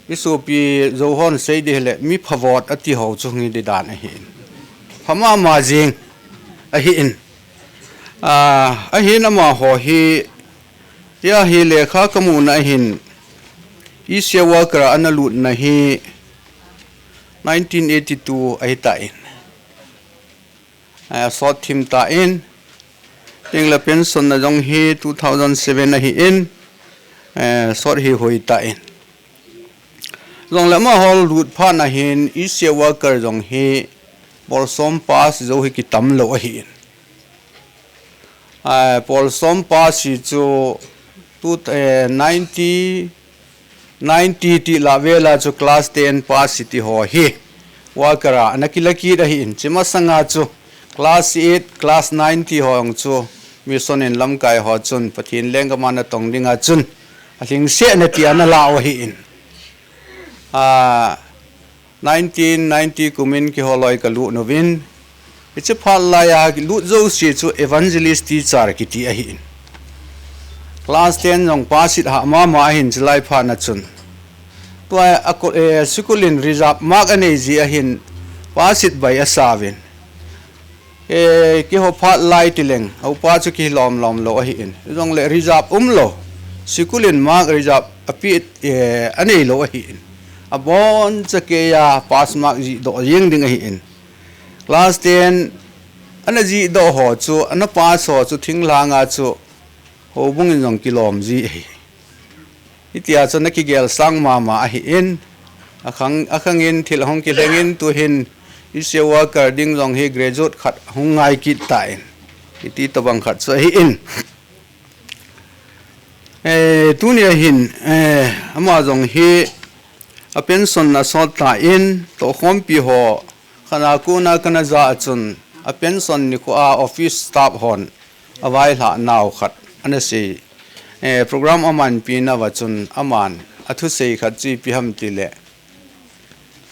Isopi jou hon sei ding hile mi pha vot ati ho chu nge ding dan ahin. Pha mama jing ahin. Ah, ahin amaho hi Tia hi lekha kamuna ahin, E C worker a ana lutna hi nineteen eighty-two ahitan. Eh, sot thim tan. Tengle pension na jong hi two thousand seven ahin, eh, sot hi hoi tan. Jongle amaho lut phat na hin E C worker jong hi polsom pass jou hi kitam lou ahin. Ah, polsom pass hi chu tu, eh, ninety, ninety ti la vela chu class ten pass ti ho hi worker a ana kila kit ahin. Chi masanga chu class eight, class nine ti ho jong chu mission in lamkai ho chun Pathen lenggam a ana tong dinga chun alhingsetna ti ana la u ahin. Ah, nineteen ninety kumin keiho loi kalut uvin. Hiche phat laiya lut jouse chu evangelist teacher kiti ahin. Class ten jong pass it ha mama ahin chulai phat na chun. Tua a ko-, eh, school in reserve mark anei jeh ahin pass it bai asauvin. Eh, keiho phat lai tileng, aupa chu kilom lom lou ahin. Jongle reserve umlou. School in mark reserve api, eh, anei lou ahin. Aboncha keiya pass mark jih doh jeng ding ahin. Class ten ana jih doh ho chu, ana pass ho chu thinglhang a chu houbung in jong kilom ji ahi. Hitia chu ana kigel sang mama ahi in, akhang, akhang in thil hung kilheng in tuhin E C worker ding jong hi graduate khat hung ngai kit ta in. Hiti tobang khat chu ahi in. Eh, tunia hin, eh, ama jong hi a pension na sot ta in, tohkhompi ho, khana kuna kana ja a chun, a pension nikho a office staff hon, a vaihla nau khat, ana sei, eh, program aman pi nauva chun, aman, a thusei khat chu ipi ham tile.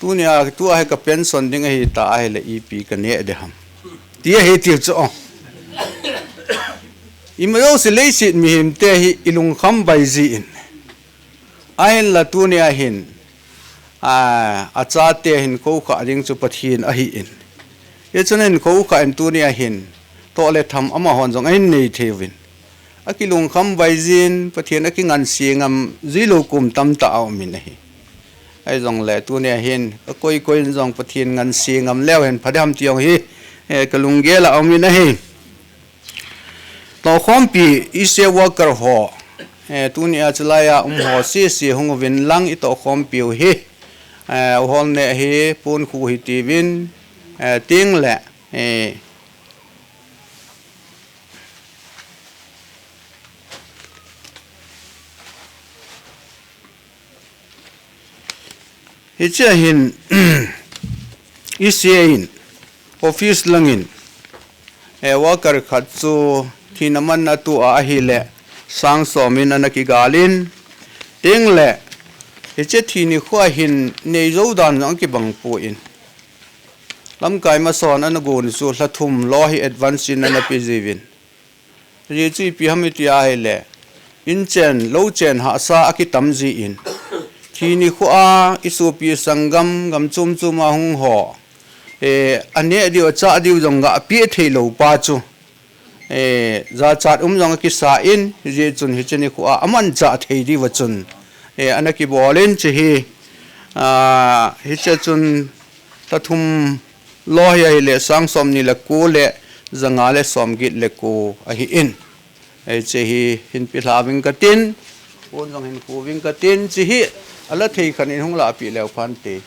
Tunia, tua hi ka pension ding ahi ta ahile ipi ka neh de ham. Ti ahi tiu chu. Ima jouse leiset mihem te hi ilungkham bai ji in. Ahinla tunia hin, a, achate hin khoukhah ding chu Pathen ahi in. Hichun hin khoukhah in tunia hin, toh le tham amahon jong ahin nei thei uvin. Akilungkham bai jin, Pathen akingansei ngam ji lou kum tamtah aum in ahi. Ahijongle tunia hin, ka koi koi in jong Pathen ngansei ngam leu hen pha ding ham ti jong hi, eh, ka lunggel a aum in ahi. Tohkhompi E C worker ho, eh, tunia chulai a um ho sese hung uvin lang i tohkhompi u hi, eh, u hol ne hi pun khu hi tiuvin, eh, ting le, eh, Hichea hin, E C in, office langin, eh, worker khat chu thina manna tua ahile, sang som in ana kigalin, ting le, hiche thi nikho a hin nei jou dan jong kibang poi. Lamkai masan ana gon chu lha thum lou hi advance in ana pe jiuvin. Ajeh chu ipi ham iti ahile, in chen, lou chen hahsa akitam ji in. Thi nikho a, i sopi sanggam, gam chom chom a hung ho. Eh, aneh diu, achah diu jong ga apeh thei lou pa chu. Eh, jachat um jong akisa in, hijeh chun hiche nikho a, amanchah thei diu a chun. Eh, ana kibol in hiche hi, ah, hiche chun lha thum lou hi ahile sang som ni le ko le ja nga le som get le ko ahi in. Hiche hi hin pe lha uving katin, pon jong hin khu uving katin, hiche hi ala thei khan in hung la pe leu phante.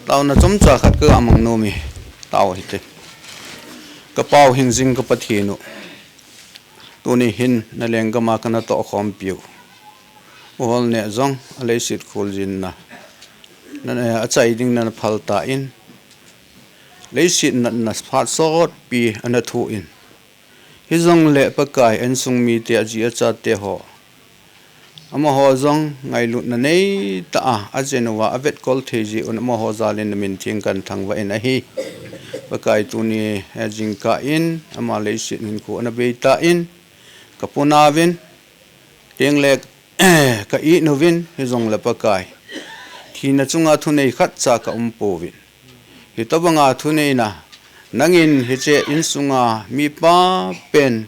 Taona chomcha khat ka ga mang nom e, tao hite. Ka Pau hingjing ka Pathen u. Tuni hin na lenggam a kana tohkhompi u. U hol ne jong a leiset kholjin na. Na, eh, achai ding na phal tan. Leiset natna phat sotpi ana thoh in. Hijongle Pakai insung mite aji achate ho. Amaho jong ngailutna nei tah a, ajen uva avetkol thei jeh un amaho jal in na min theng kahin thangvah in ahi. Pakai tuni, eh, jingkah in, ama leiset hinkho ana bei tan, ka puna uvin, teng le ka it uvin, hijongle Pakai. Thina chunga thunei khatcha ka um pouvin. Hitobanga thuneina, nangin hiche insunga mipa pen,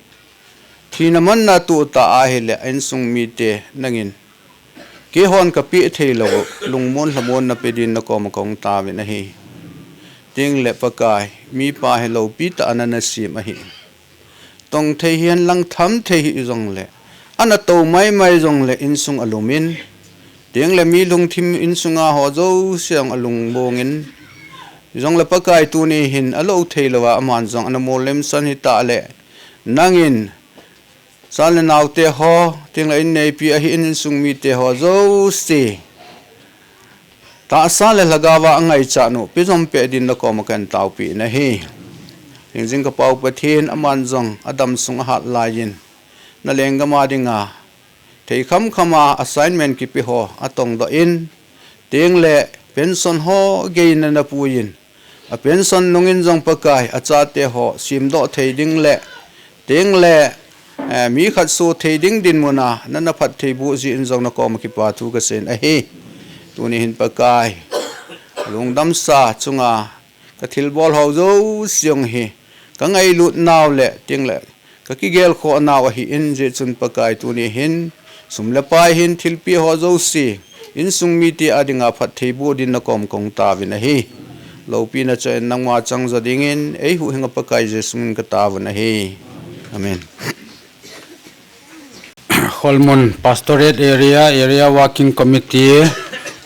thina manna toh ta ahile, insung mite nangin. Keihon ka peh thei lou, lungmon lhamon na pe din na koma kahung tauvin ahi. Teng le Pakai, mipa hi loupi tah a na sem ahi. Tong thei hihen lang tham thei hijongle. Ana tou maimai jongle insung alum in. Teng le mi lungthim insunga ho jouse jong alung mong in. Jongle Pakai tuni hin alou thei louva aman jong ana mol lemsan hita le. Nangin, cha le naote ho, teng le inneipi ahin insung mite ho jouse. Tahsa le lhagao a angaichat u, pejom peh din na koma kahin taopi nahi. Hingjing ka Pau Pathen aman jong adam sung ahat laiyin. na lenggam a dinga thei khamkhama assignment kipe ho atongdoh in, tengle pension ho gei nana puiyin, a pension nungin jong Pakai achate ho simdoh thei ding le, tengle, eh, mi khat so thei ding dinmuna nana phatthei boh jeh in jong nakoma kipathu kaseiyin ahi. Tuni hin Pakai, lungdamsa chunga kathilbol ho jouse jong hi kangailut nau le, tengle kakigelkhoh nau ahin, hijeh chun Pakai tuni hin, sum le pai hin thilpeh ho jouse, insung mite a dinga phatthei boh din nakoma kahung tauvin ahi. Loupina chang in nangma chang jo dingin, eihuhhing a Pakai Jesu min in kataovin ahi. Amen. Kholmun Pastorate Area, Area Working Committee,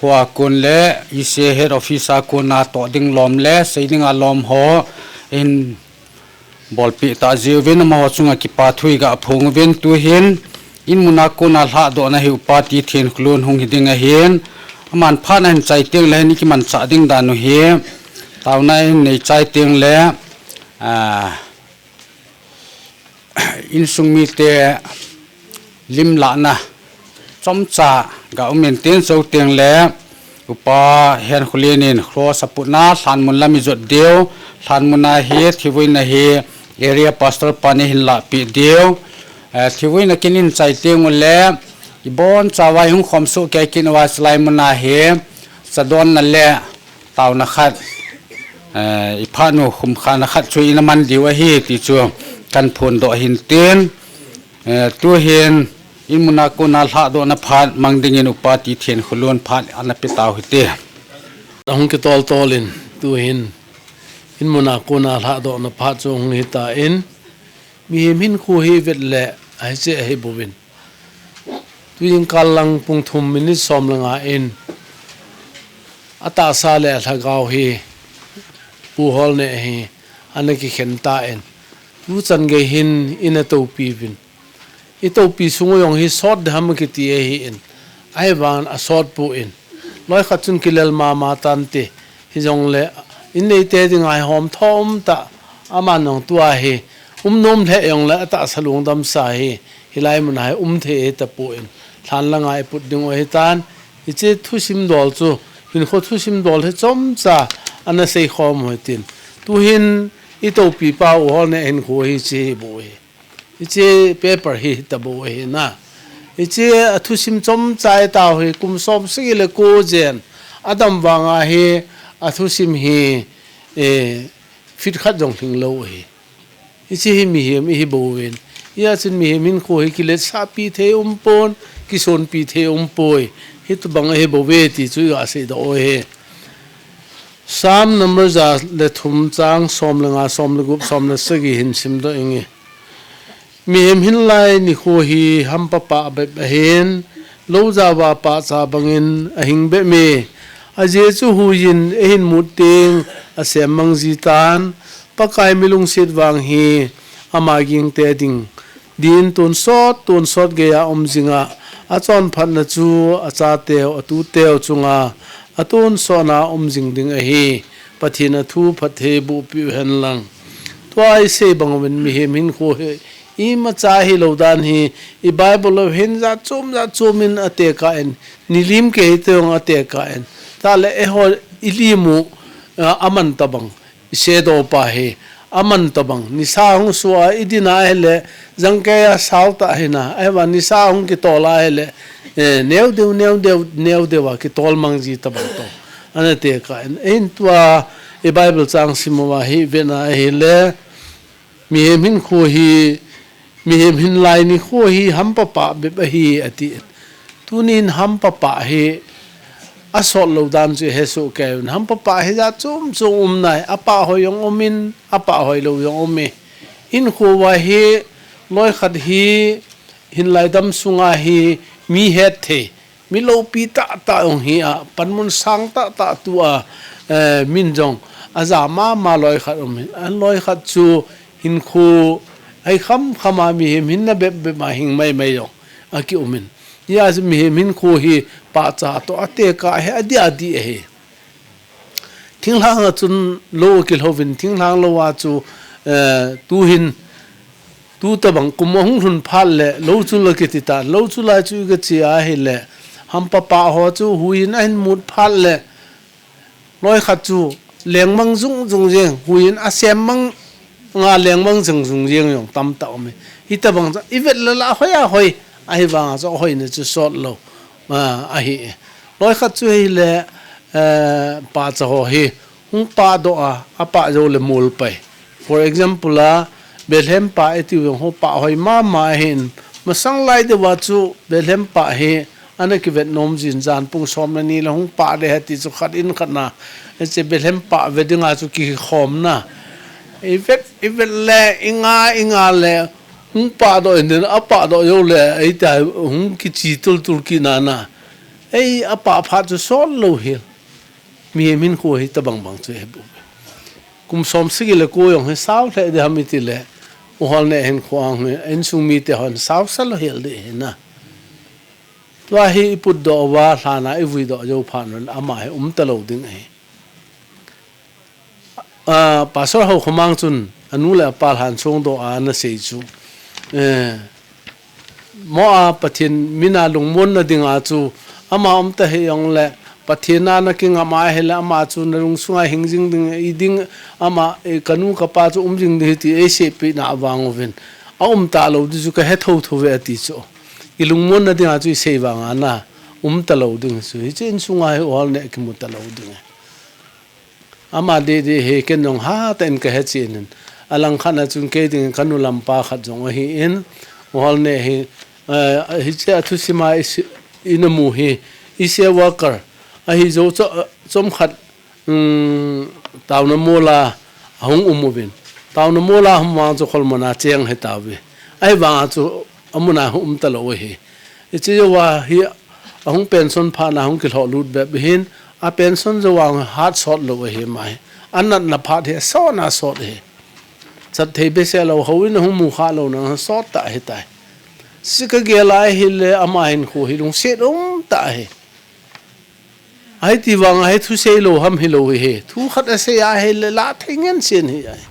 hoa kon le, E C A Head Office a kona toh ding lom le, sei dinga lom ho, in bolpeh tah jeh uvin amaho chunga kipathu iga phong uvin tuhin, in muna kona lhahdohna hi Upa Tithen Kholun hung hi ding ahin, aman phat ahin chai tengle hin ikimanchah ding dan u hi, taona in nei chai tengle, ah, insung mite lim lahna chomcha ga um in tin, chuteng chule Upa Henkholen in cross aputna lhanmun lam ijot diu, lhanmun a hi thivuina hi area pastor pan eihin lahpeh diu. Eh, thivuina kin in chai teng ule ibonchauva ihung khom soh kei kit uva chulai mun a hi chadonna le taona khat, eh, iphat u khumkhana khat chu ina man diu ahi ti chu kahin phondoh ahin tin, eh, tuhin in muna kona lhahdohna phat mang dingin Upa Tithen Kholun phat ana pe tau hite. Ahung kitol tol in tuhin in muna kona lhahdohna phat chu hung hitan, mihem hinkho hi vet le ahi cheh ahi bouvin. Tuin kal lang pung thum minute som le nga in atahsa le alhagao hi Pu Holneh hi ana kikhen tan, tuchan gei hin ina toupi uvin. I toupi sung u jong hi sot ding ham kiti ahin, ahivangin asot poi. Loi khat chun kilel mama tante, hijongle in neite dinga hi hom thom tah, aman jong tua hi um nom lheh jongle atahsa lungdamsa hi hilai mun a hi um thei ahitapon, lhan langa iput ding u ahitan, hiche thusim dol chu, hinkho thusim dol hi chomcha ana seikhom u hitin. Tuhin i toupi pa U Holneh hinkho hi hiche hi bou hi. Hiche paper hi hitabou ahi na. Hiche a thusim chomcha itao hi kum som sagi le ko jen. Adam vanga hi a thusim hi, eh, feet khat jong lhinglou ahi. Hiche hi mihem ihi bouvin. Hijeh chun mihem hinkho hi kiletsahpi thei umpon, kisonpi thei umpoi. Hitobang ahi bouve ti chu iga seidoh u ahi. Psalm number ja le thum chang som le nga, som le gup, som le sagi hin simdoh inge. Mihem hinlai nikho hi hampa pah bep ahin, lou jao a pahcha bangin ahing bep me. Ajeh chu huiyin eihin mut teng asem mang jitan, Pakai milungset vang hi ama gingte ding din tonsot, tonsot geiya um jinga, achonphatna chu achateu, atuteu chunga atonsotna um jing ding ahi. Pathen athu phatthei bohpeh u hen lang. Tua isei bang uvin mihem hinkho hi imacha hilou dan hi, i Bible u hin jat chom jat chom in atekah in, nilim kei teng atekah in, tale eiho ilim u, a, aman tabang. I shadow pa hi aman tabang. Nisa hung sua idin ahile, jangkeiya sao tah hina. Ahivang nisa hung kitol ahile, eh, neo deu, neo deu, neo deu a kitol mang ji tabang to. Ana tekah in, eihin tua i Bible chang sim uva hi vetna ahile, mihem hinkho hi, mihem hinlai nikho hi hampa pah bep ahi ati. Tunin hampa pah hi asot lou dan chu hesoh kei un. Hampa pah hi jat chom chom um nai. Apah hoi jong umin, apah hoilou jong ume. Hinkho uva hi loi khat hi hinlai dam sunga hi mi hetthei, mi loupi tahtah jong hi a, panmun sang tahtah tua, eh, min jong aja mama loi khat umin. Aloi khat chu hinkho ahi khamkhama mihem hinna bep bep a hing maimai jong akiumin. Hijeh chun mihem hinkho hi pahcha toh atekah hi adih adih ahi. Thinglhang a chun lou kilhouvin, thinglhang lou a chu, eh, tuhin Tutabang kum ahung lhun phat le, lou chu la kiti tan, lou chu lai chu i ka chi a hi le, hampa pa ho chu huiyin ahin mut phat le, loi khat chu lengmang zung zung jeng, huiyin asem mang nga lengmang zung zung jeng jong tamtah um e. Hitabang chu i vet le la hoi a hoi, ahivang a chu hoi ne chu sot lou, a, ahi e. Loi khat chu hi le, eh, pa cha ho hi, hung pah doh a, apah jou le mol pai. For example a, Bethlehem pah e tiu jong ho pah hoi mama ahin. Masang lai deuva chu Bethlehem pah hi, ana kivet nom jin jan pung som le ni le hung pah de he ti chu khat in khat na. Hiche Bethlehem pah ve dinga chu kikhom na. I vet, i vet le, i nga, i nga le, hung pah doh in den, apah doh jou le, eita hung kichi tul tul kit na na. Ei, apah phat chu sot lou hi. Mihem hinkho hitabang bang chu he bu. Kum som sagi le ko jong hi sao lheh ding ham i ti le, u Holneh hinkho a hung hi, insung mite hon sao sa lou hel ding hi na. Tua hi i put doh uva, lhan a i vui doh jou phat un, ama hi um ta lou ding ahi. A, Pastor Haokhamang chun, anu le apa lhan song doh a ana sei chu. Eh, Mo a Pathen min a lungmon na dinga chu, ama um ta hi jong le, Pathen a na kingam a hi le, ama chu na lungsung a hing jing ding, i ding, ama, eh, ka nu ka pa chu um jing ding hi ti, ei seipeh na vang uvin. A um ta lou ding chu ka he tho tho ve ati chu. I lungmon na dinga chu i sei vang a na, um ta lou ding chu. Hiche insung a hi u Holneh kimu ta lou ding. Ama didi hi ken jong hatah in ka he chen in. Alang khat na chun kei ding ka nu lam pa khat jong ahi in. U Holneh hi, eh, hiche a thusim a i si-, i na mu hi, i se worker. Ahi jou cho-, chomkhat, um, taona mol a hung um uvin. Taona mol a hung vang chu kholmon a cheng hi tauve. Ahivang a chu amun a hung um ta lou ahi. Hiche jouva hi ahung pension phat na hung kilhoh lut bep hin, a pension jouva hat sot lou ahi mai. A natna phat hi sot na sot ahi. Chat thei behseh lou houin ahung mu kha lou na sot ta ahi tai. Hiche ka gel a hi le ama hinkho hi lungset um ta ahi. Ahi ti vang a hi thusei lou ham hi lou hi. Thu khat asei a hi le la thei ngen sen hi ahi.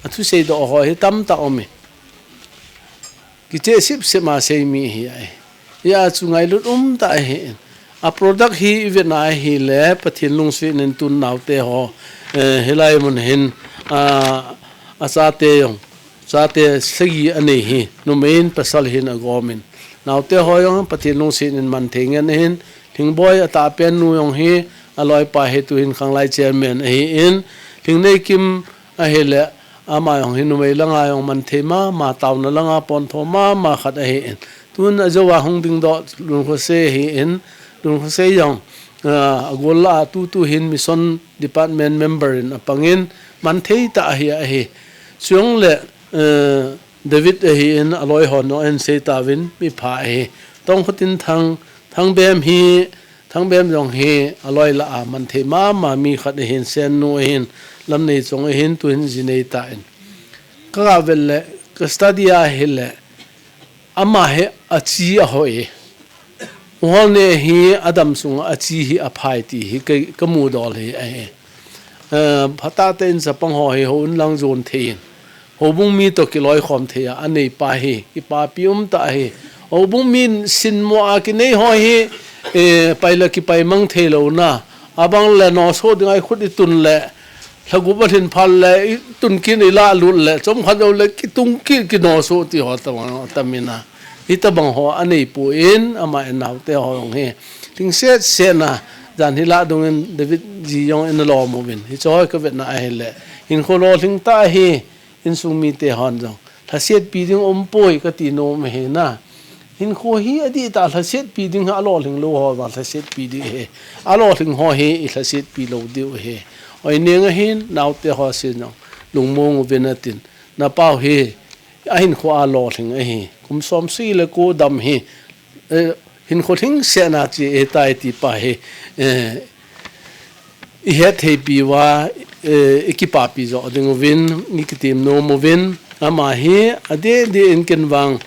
A thusei doh ho hi tamtah um e. Kiche sip sip ma sei mi hi ahi. Hia chu ngailut um ta ahi. A product hi i vet na hi le Pathen lungset in tun naote ho, eh, hilai mun hin, a, a chate jong, chate sagi anei hi, numei in pasal hin agom in. Naote ho jong Pathen lungset in man thei ngen ahin, Thingboi a tahpen nu jong hi, a loipa hi tu hin Khanglai chairman ahi in, Thingneikim ahi le, ama jong hi numei langa jong man thei mama, taona langa pontho mama khat ahi in. Tun a jouva hung ding doh Lunkhosei ahi in, Lunkhosei jong, ah, a gol la a tu tu hin mission department member in apang in, man thei ta ahi ahi. Chujongle, eh, David ahi in a loi hon jong ahin sei tauvin mi pha ahi. Tongkhotin Thang, Thangbem hi, Thangbem jong hi a loi la a man thei mama mi khat ahin, Sennu ahin, Lamneichong ahin, tu hin ji nei ta in. Ka ga vel le, ka study a hi le, ama hi a chi a hoi. U Holneh hi a dam sung a chi hi a phai ti hi ka, ka mu dol hi ahi. Eh, phatah tah in chapang ho hi houin lang jon thei in. Houbung mi toh kiloikhom thei a, anei pa hi, kipapi um ta hi. Houbung mi sinmo a kinei ho hi, eh, pai le kipai mang thei lou na. Abang le noso ding a i khut i tun le, lhagup a lhin phat le, i tun kin i lah lut le, chomkhat jou le, kitung ki, kinoso ti ho ta, ta mi na. Hitabang ho anei poi in, ama in naote ho jong hi. Lhingset set na, jan hi lah dung in David ji jong in alom uvin. Hiche ho ka vet na ahi le. Hinkho lolhing ta hi, insung mite hon jong. Lhasetpi ding um poi ka ti nom ahi na. Hinkho hi adih tah lhasetpi ding hi a lolhing lou ho vang lhasetpi ding ahi. A lolhing ho hi i lhasetpi lou diu ahi. Oi neng ahin, naote ho sin jong. Lungmong uvin atin. Na pau hi, a hinkho a lolhing ahi. Kum som sagi le ko dam hi, eh, hinkho lhingset na chi ahi tai ti pa hi, eh, i het thei pi uva, eh, i kipapi jo ding uvin, i kitim nom uvin, ama hi, adeh deh in ken vang,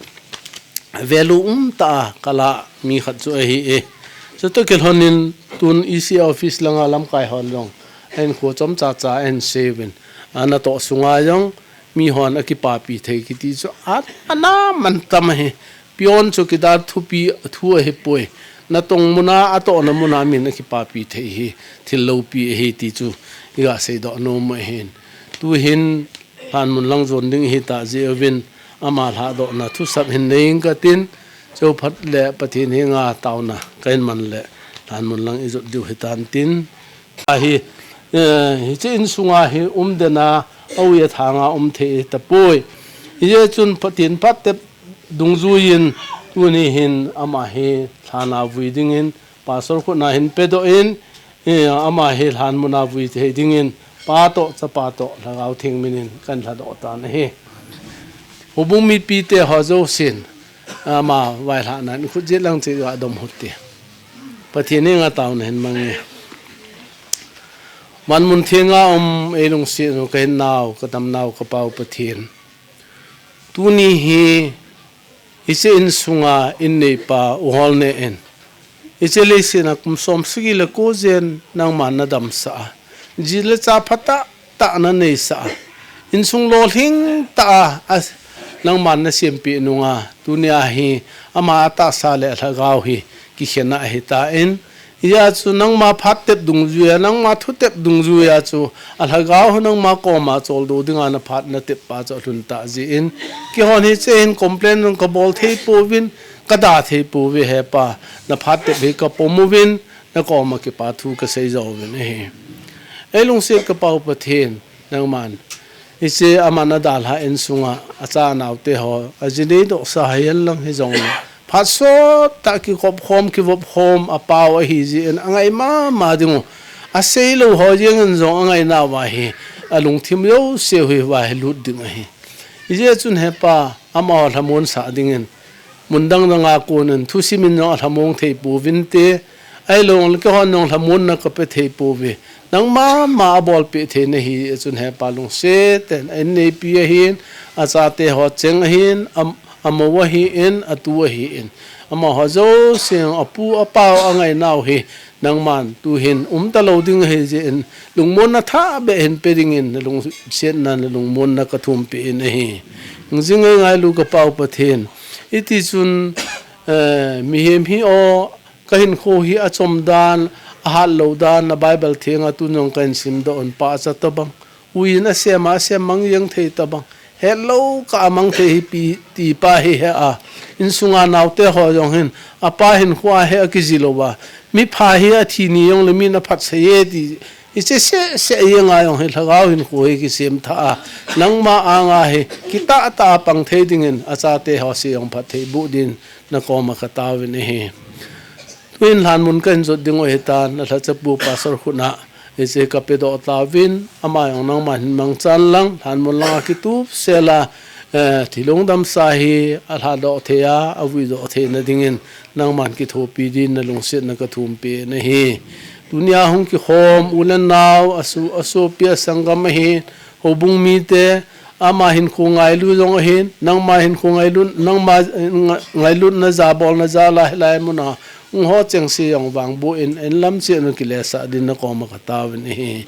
value um ta a ka la mi khat chu ahi e. Chutoh kilhon in tun E C office langa lamkai hon jong, a hinkho chomcha cha ahin sei uvin, ana toh sunga jong, mihon akipapi thei kiti chu a, ana man tam ahi. Pion chu kidar thupi thu ahipoi. Natong muna, atohna muna min akipapi thei hi thil loupi ahi ti chu iga seidoh nom ahin. Tuhin lhanmun lang jon ding ihi tah jeh uvin ama lhadohna thusap hin nei ing katin, cheu phat le Pathen henga taona kahin man le lhanmun lang ijot diu hitan tin. Ahi, eh, hiche insunga hi umden a, a-ui athanga um thei tapoi. Hijeh chun Pathen phat tep dungjuiyin tuni hin ama hi lhana vui dingin Pastor khutna hin pedoh in, eh, ama hi lhanmuna vui thei dingin Pa toh, Chapa toh, Lhagao Theng minin kahin lhadoh tan ahi. Houbung mipite ho jousen ama vailhahna in khut jet lang cheh ga dom hute. Pathen henga taona hin mang inge. Vanmun thenga um, eilungset u kahinnau, kadamnau, ka-Pau Pathen. Tuni hi, hiche insunga inneipa U Holneh in, hiche leiset a kum som sagi le ko jen nangman nadamsah a, ji le cha phatah tah naneisah a, insung lolhing tah a, a, nangman nasempeh nunga, tunia hi ama atahsa le alhagao hi kikhen ahitan, hijeh chun nangma phat tep dungjuiya, nangma thu tep dungjuiya chu alhagao nangma koma choldo dinga naphat natep pa chu alhun tah jeh in, keihon hiche hin complain jong kabol thei pouvin, kada thei pouve he Pa, naphat tep hi kapom uvin, nakoma kipa thu kasei jouvin ahi. Eilungset ka-Pau Pathen, nangman hiche ama nadalha insunga acha anaote ho, aji neidohsa hihen lang hijongle, phat sottah kikop khom, kivop khom apao ahi jeh in angai mama dingu. Aseilou ho jeng in jong angainauva hi, alungthim jouseu hi vahilut ding ahi. Hijeh chun he Pa, amaho lhamonsah dingin, mun dang danga konin thusim in jong alhamon thei pouvinte, ahilouleh keihon jong lhamonna kape thei pouve. Nangma ma abolpeh thei nahi jeh chun he Pa, lungset in, ainneipi ahin, achate ho cheng ahin, am-, amou ahin, atu ahin, amaho jouse, apu apao angainau hi nangman tuhin umtalou ding ahi jeh in, lungmonna thahbeh hin pe dingin, nalungsetna, nalungmonna kathumpeh in ahi. Jing ngai ngailu ka-Pau Pathen, hitichun, eh, mihem hi o, kahinkho hi achom dan, ahatlou dan, na Bible thenga tun jong kahin simdoh un, pahcha tobang, uiyin asem a, asem mang jeng thei tobang, hetlou kah a mang thei hi pi, tipa hi he a, insunga naote ho jong hin, apa hinkhoa hi akiji louva, mipha hi athi ni jongle min aphatsah e ti, hiche seh seh jenga jong hi lhagao hinkho hi kisemthah a, nangma anga hi kitah tah a pang thei dingin, achate ho seh jong phatthei boh din, nakoma kataovin ahi. Tuin lhanmun kahin jot dingu ahitan, nalhachapu Pastor khutna hiche kapedoh tauvin, ama jong nangman hin mangchan lang, lhanmun langa kitupsel a, eh, thilong damsa hi alhadoh thei a, avuidoh theina dingin, nangman kithopi din nalungsetna kathumpeh in ahi. Tunia hung kikhom u le nao, asu, asopi asanggam ahi, houbung mite, ama hinkho ngailu jong ahin, nangma hinkho ngailu, nangma, eh, nga-, ngailutna jabolna jal a hilai muna hung ho chengse jong vangboh in, inlam cheh un kilesah din nakoma kataovin ahi.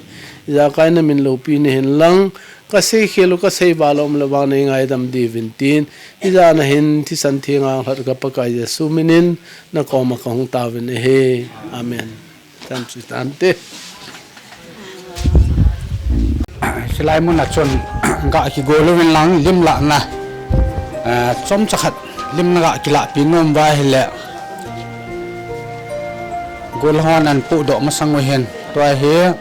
Ijakai namin loupi nahin lang, kaseikhel u kaseival a um le vang neingaidam diuvin tin, ijat na hin thisan thenga lhat ka Pakai Jesu minin, nakoma kahung taovin ahi. Amen. Tan chu tante. Hilai muna chun ga kigol uvin lang lim lahna, eh, chomcha khat lim naga kilahpi nom uva ahile, gol hon ahin pudoh masang u ahin, tua hi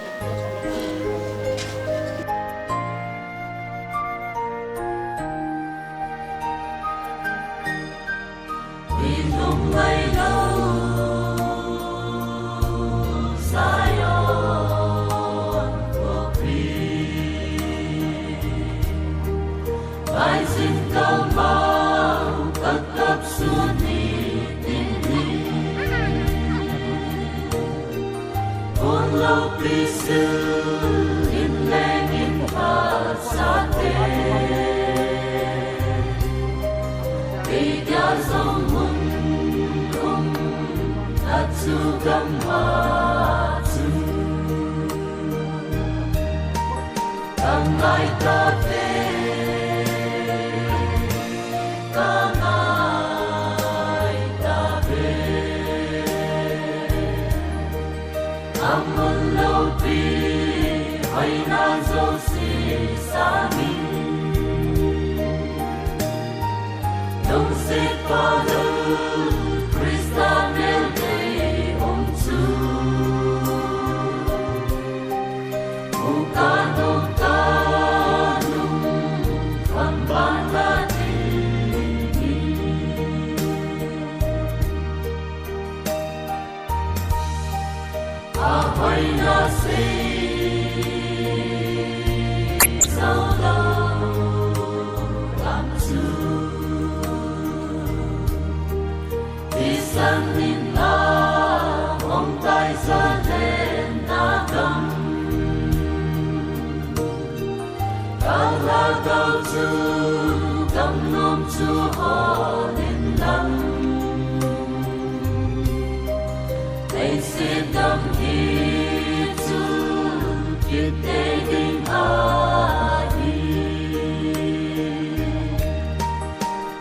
Amun lopi hoina jouse sangin, lungset pha lou Christa meltei um chu, u kanung kanung thon ban ta ding hi. Ahoina sei sao lou lam chu, thisan in na hong tai Zalen na gam. Kalhagao chu gamnom chu hol in lang, leiset gam hi chu kit tei ding ahi.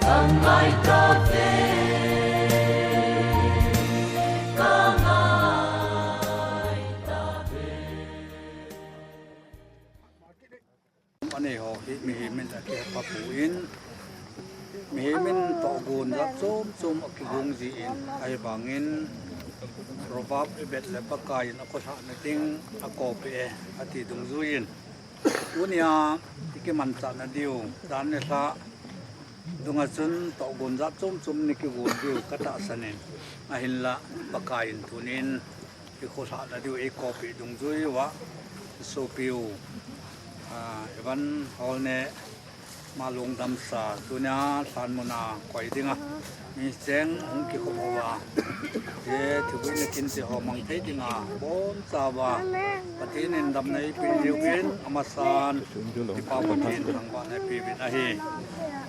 Ka ngai tave, ka ngai tave. Anei ho hi mihem in akiheppha pon, mihem in tohgon jat chom chom akigong jin, ahivangin Proverb ibet le Pakai in akhosahna ding akoipeh e, ati dungjuiyin, tunia ikimanchahna diu dan le lha dunga chun tohgon jat chom chom in ikigon diu katahsan in, ahinla Pakai in tunin ikhohsahna diu eikoipeh dungjui uva, sopiu, ah, Evan Holne, ama lungdamsa, tunia lhanmun a koi dinga mi cheng hung kikhop uva, hiche thivui na kinte ho mang thei dinga bonchauva Pathen in damna eipeh jiuvin, amasan Kipa Pathen thangvahna eipeuvin ahi.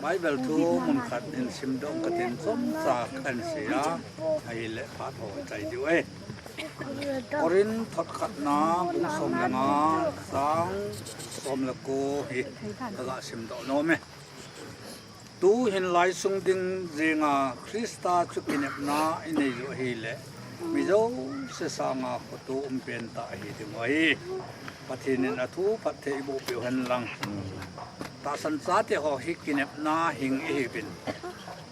Bible thu mun khat hin simdoh katin, chomcha kahin sei a, ahile phat ho chai diu ahi. Corinth thot khatna bung som le nga, chang som le ko hi kaga simdoh nom e. Tuhin lai sung ding jenga Christa chu kinepna inei u ahile, mi jouse sanga khoto umpen tah ahi ding u ahi. Pathen in athu phatthei eiboh peh u hen lang. Tahsan chate ho hi kinepna hing ihiuvin,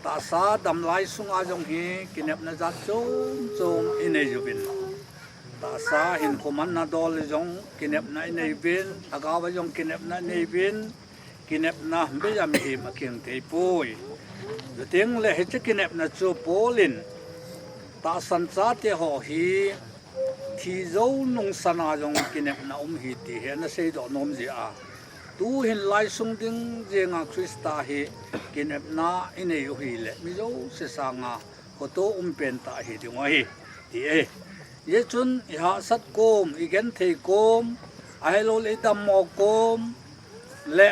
tahsa damlai sunga jong hi kinepna jat chom chom inei uvin, tahsa hinkho manna dol a jong kinepna inei uvin, lhagao a jong kinepna inei uvin, kinepna beija mihem a kihing thei poi. Chuteng le hiche kinepna chu Paul in tahsan chate ho hi thi jou nungsan a jong kinepna um ahi ti hi ana seidoh nom jeh a, tuhin lai sung ding jenga Christa hi kinepna inei u ahile, mi jouse sanga khoto umpen tah ahi ding u ahi, ti ahi. Hijeh chun ihahsat kom, igenthei kom, ahilouleh idammo kom le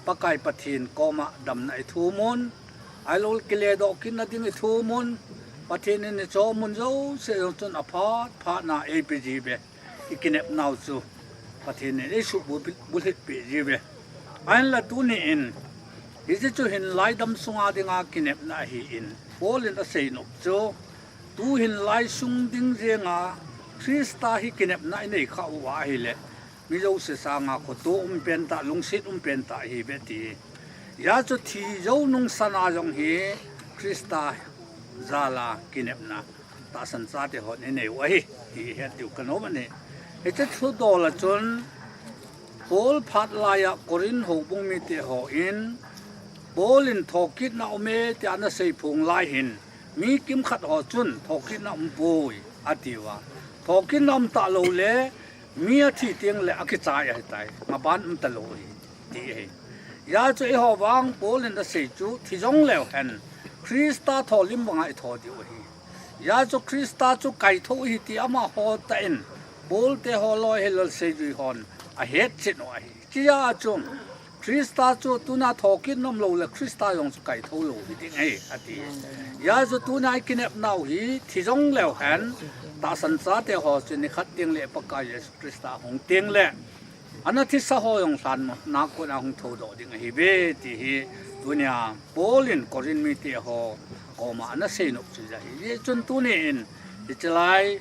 Pakai Pathen koma damna ithum un, ahilouleh kiledoh kitna ding ithum un, Pathen in ichoh mun jouse jong chun aphat phatna eipe jiuve. Ikinepnau chu Pathen in eisuh bu-, bulhit peh jiuve. Ahinla tuni in, hiche chu hinlai dam sunga dinga kinepna ahin, Paul in aseinop chu, tuhin lai sung ding jenga Christa hi kinepna inei khah uva ahile, mi jouse sanga khoto umpen tah, lungset umpen tah ahiuve ti. Hijeh chun thi jou nungsan a jong hi Christa jal a kinepna tahsan chate hon inei u ahi, ti het diu kanom ahi. Hiche thudol a chun Paul phat laiya Corinth houbung mite hon, Paul in thokitna aume tia ana seiphong lai hin, mi kimkhat ho chun thokitna aumpoi atiuva. Thokitna um talou le, mi athi teng le akichai ahitai, maban um talou ahi, ti ahi. Hijeh chun eiho vang Paul in asei chu, thi jong leu hen, Christa tholim banga itho diu ahi. Hijeh chun Christa chu kaitho ahi ti amaho tah in, Paul te ho loi hilou seijui hon ahetchen u ahi. Hijeh chun Christa chu tuna thokitna umlou le Christa jong chu kaitho lou hiding ahi, ati. Hijeh chun tuna ikinepnau hi thi jong leu hen, tahsan chate ho chu nikhat teng le Pakai Jesu Christa hung teng le, ana thisa ho jong lhanna kona hung thoudoh ding ahiuve ti hi tunia Paul in Corinth mite ho koma ana seinop chu ahi. Hijeh chun tuni in hichelai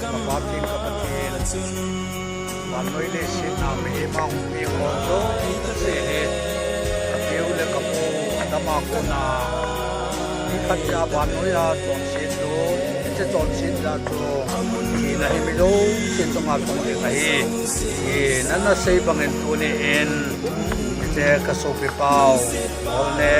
ka Pa Pathen, ka Pathen, vannoi leiset a mihem a hung peng ho jouse hi, ka keu le ka pu Adam a kona mi khat cha vannoi a chonset lou, hiche chonset jeh a chu thina hi mi jouse chunga chong ding ahi. Hi nana sei bangin tuni in hiche ka sopi pau, Paul le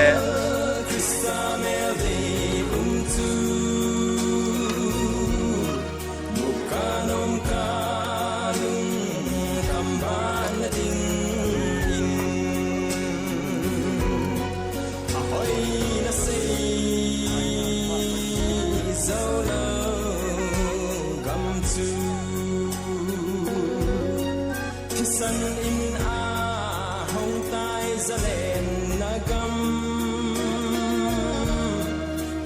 Thisan in a hong tai zalenna gam,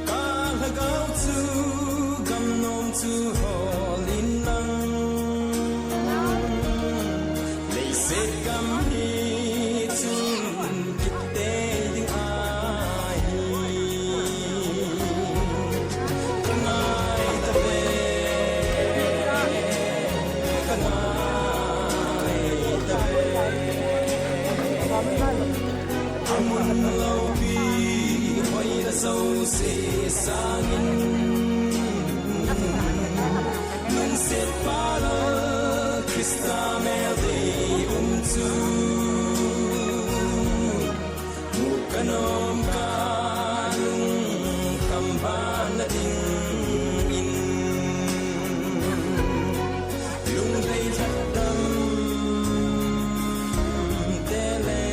ka lhagao chu gam nom chu hol in lang. Leiset gam hi chun kit tei ding ahi. Ka ngai ta ve, ka ngai ta ve. A mun loupi hoina jouse sangin, lungset pha lal Christa mel dei um chu. Mu ka nom ka lungkham bana dingin, lungdei lhadam te le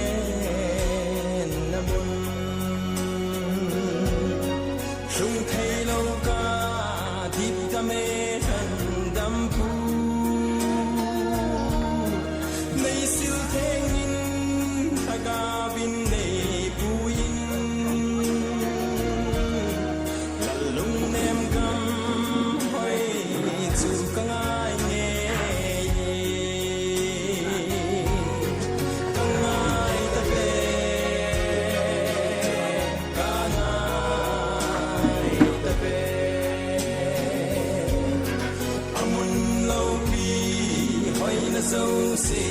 na mun. Lhung thei lou ka dip ta me lhan dam pu. Nei sil theng in lhagao in nei pu in. Lal lungnem gam hoi chu ka ngai nge. Ka ngai ta ve. Ka ngai ta ve. A mun loupi hoina jouse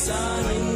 sangin,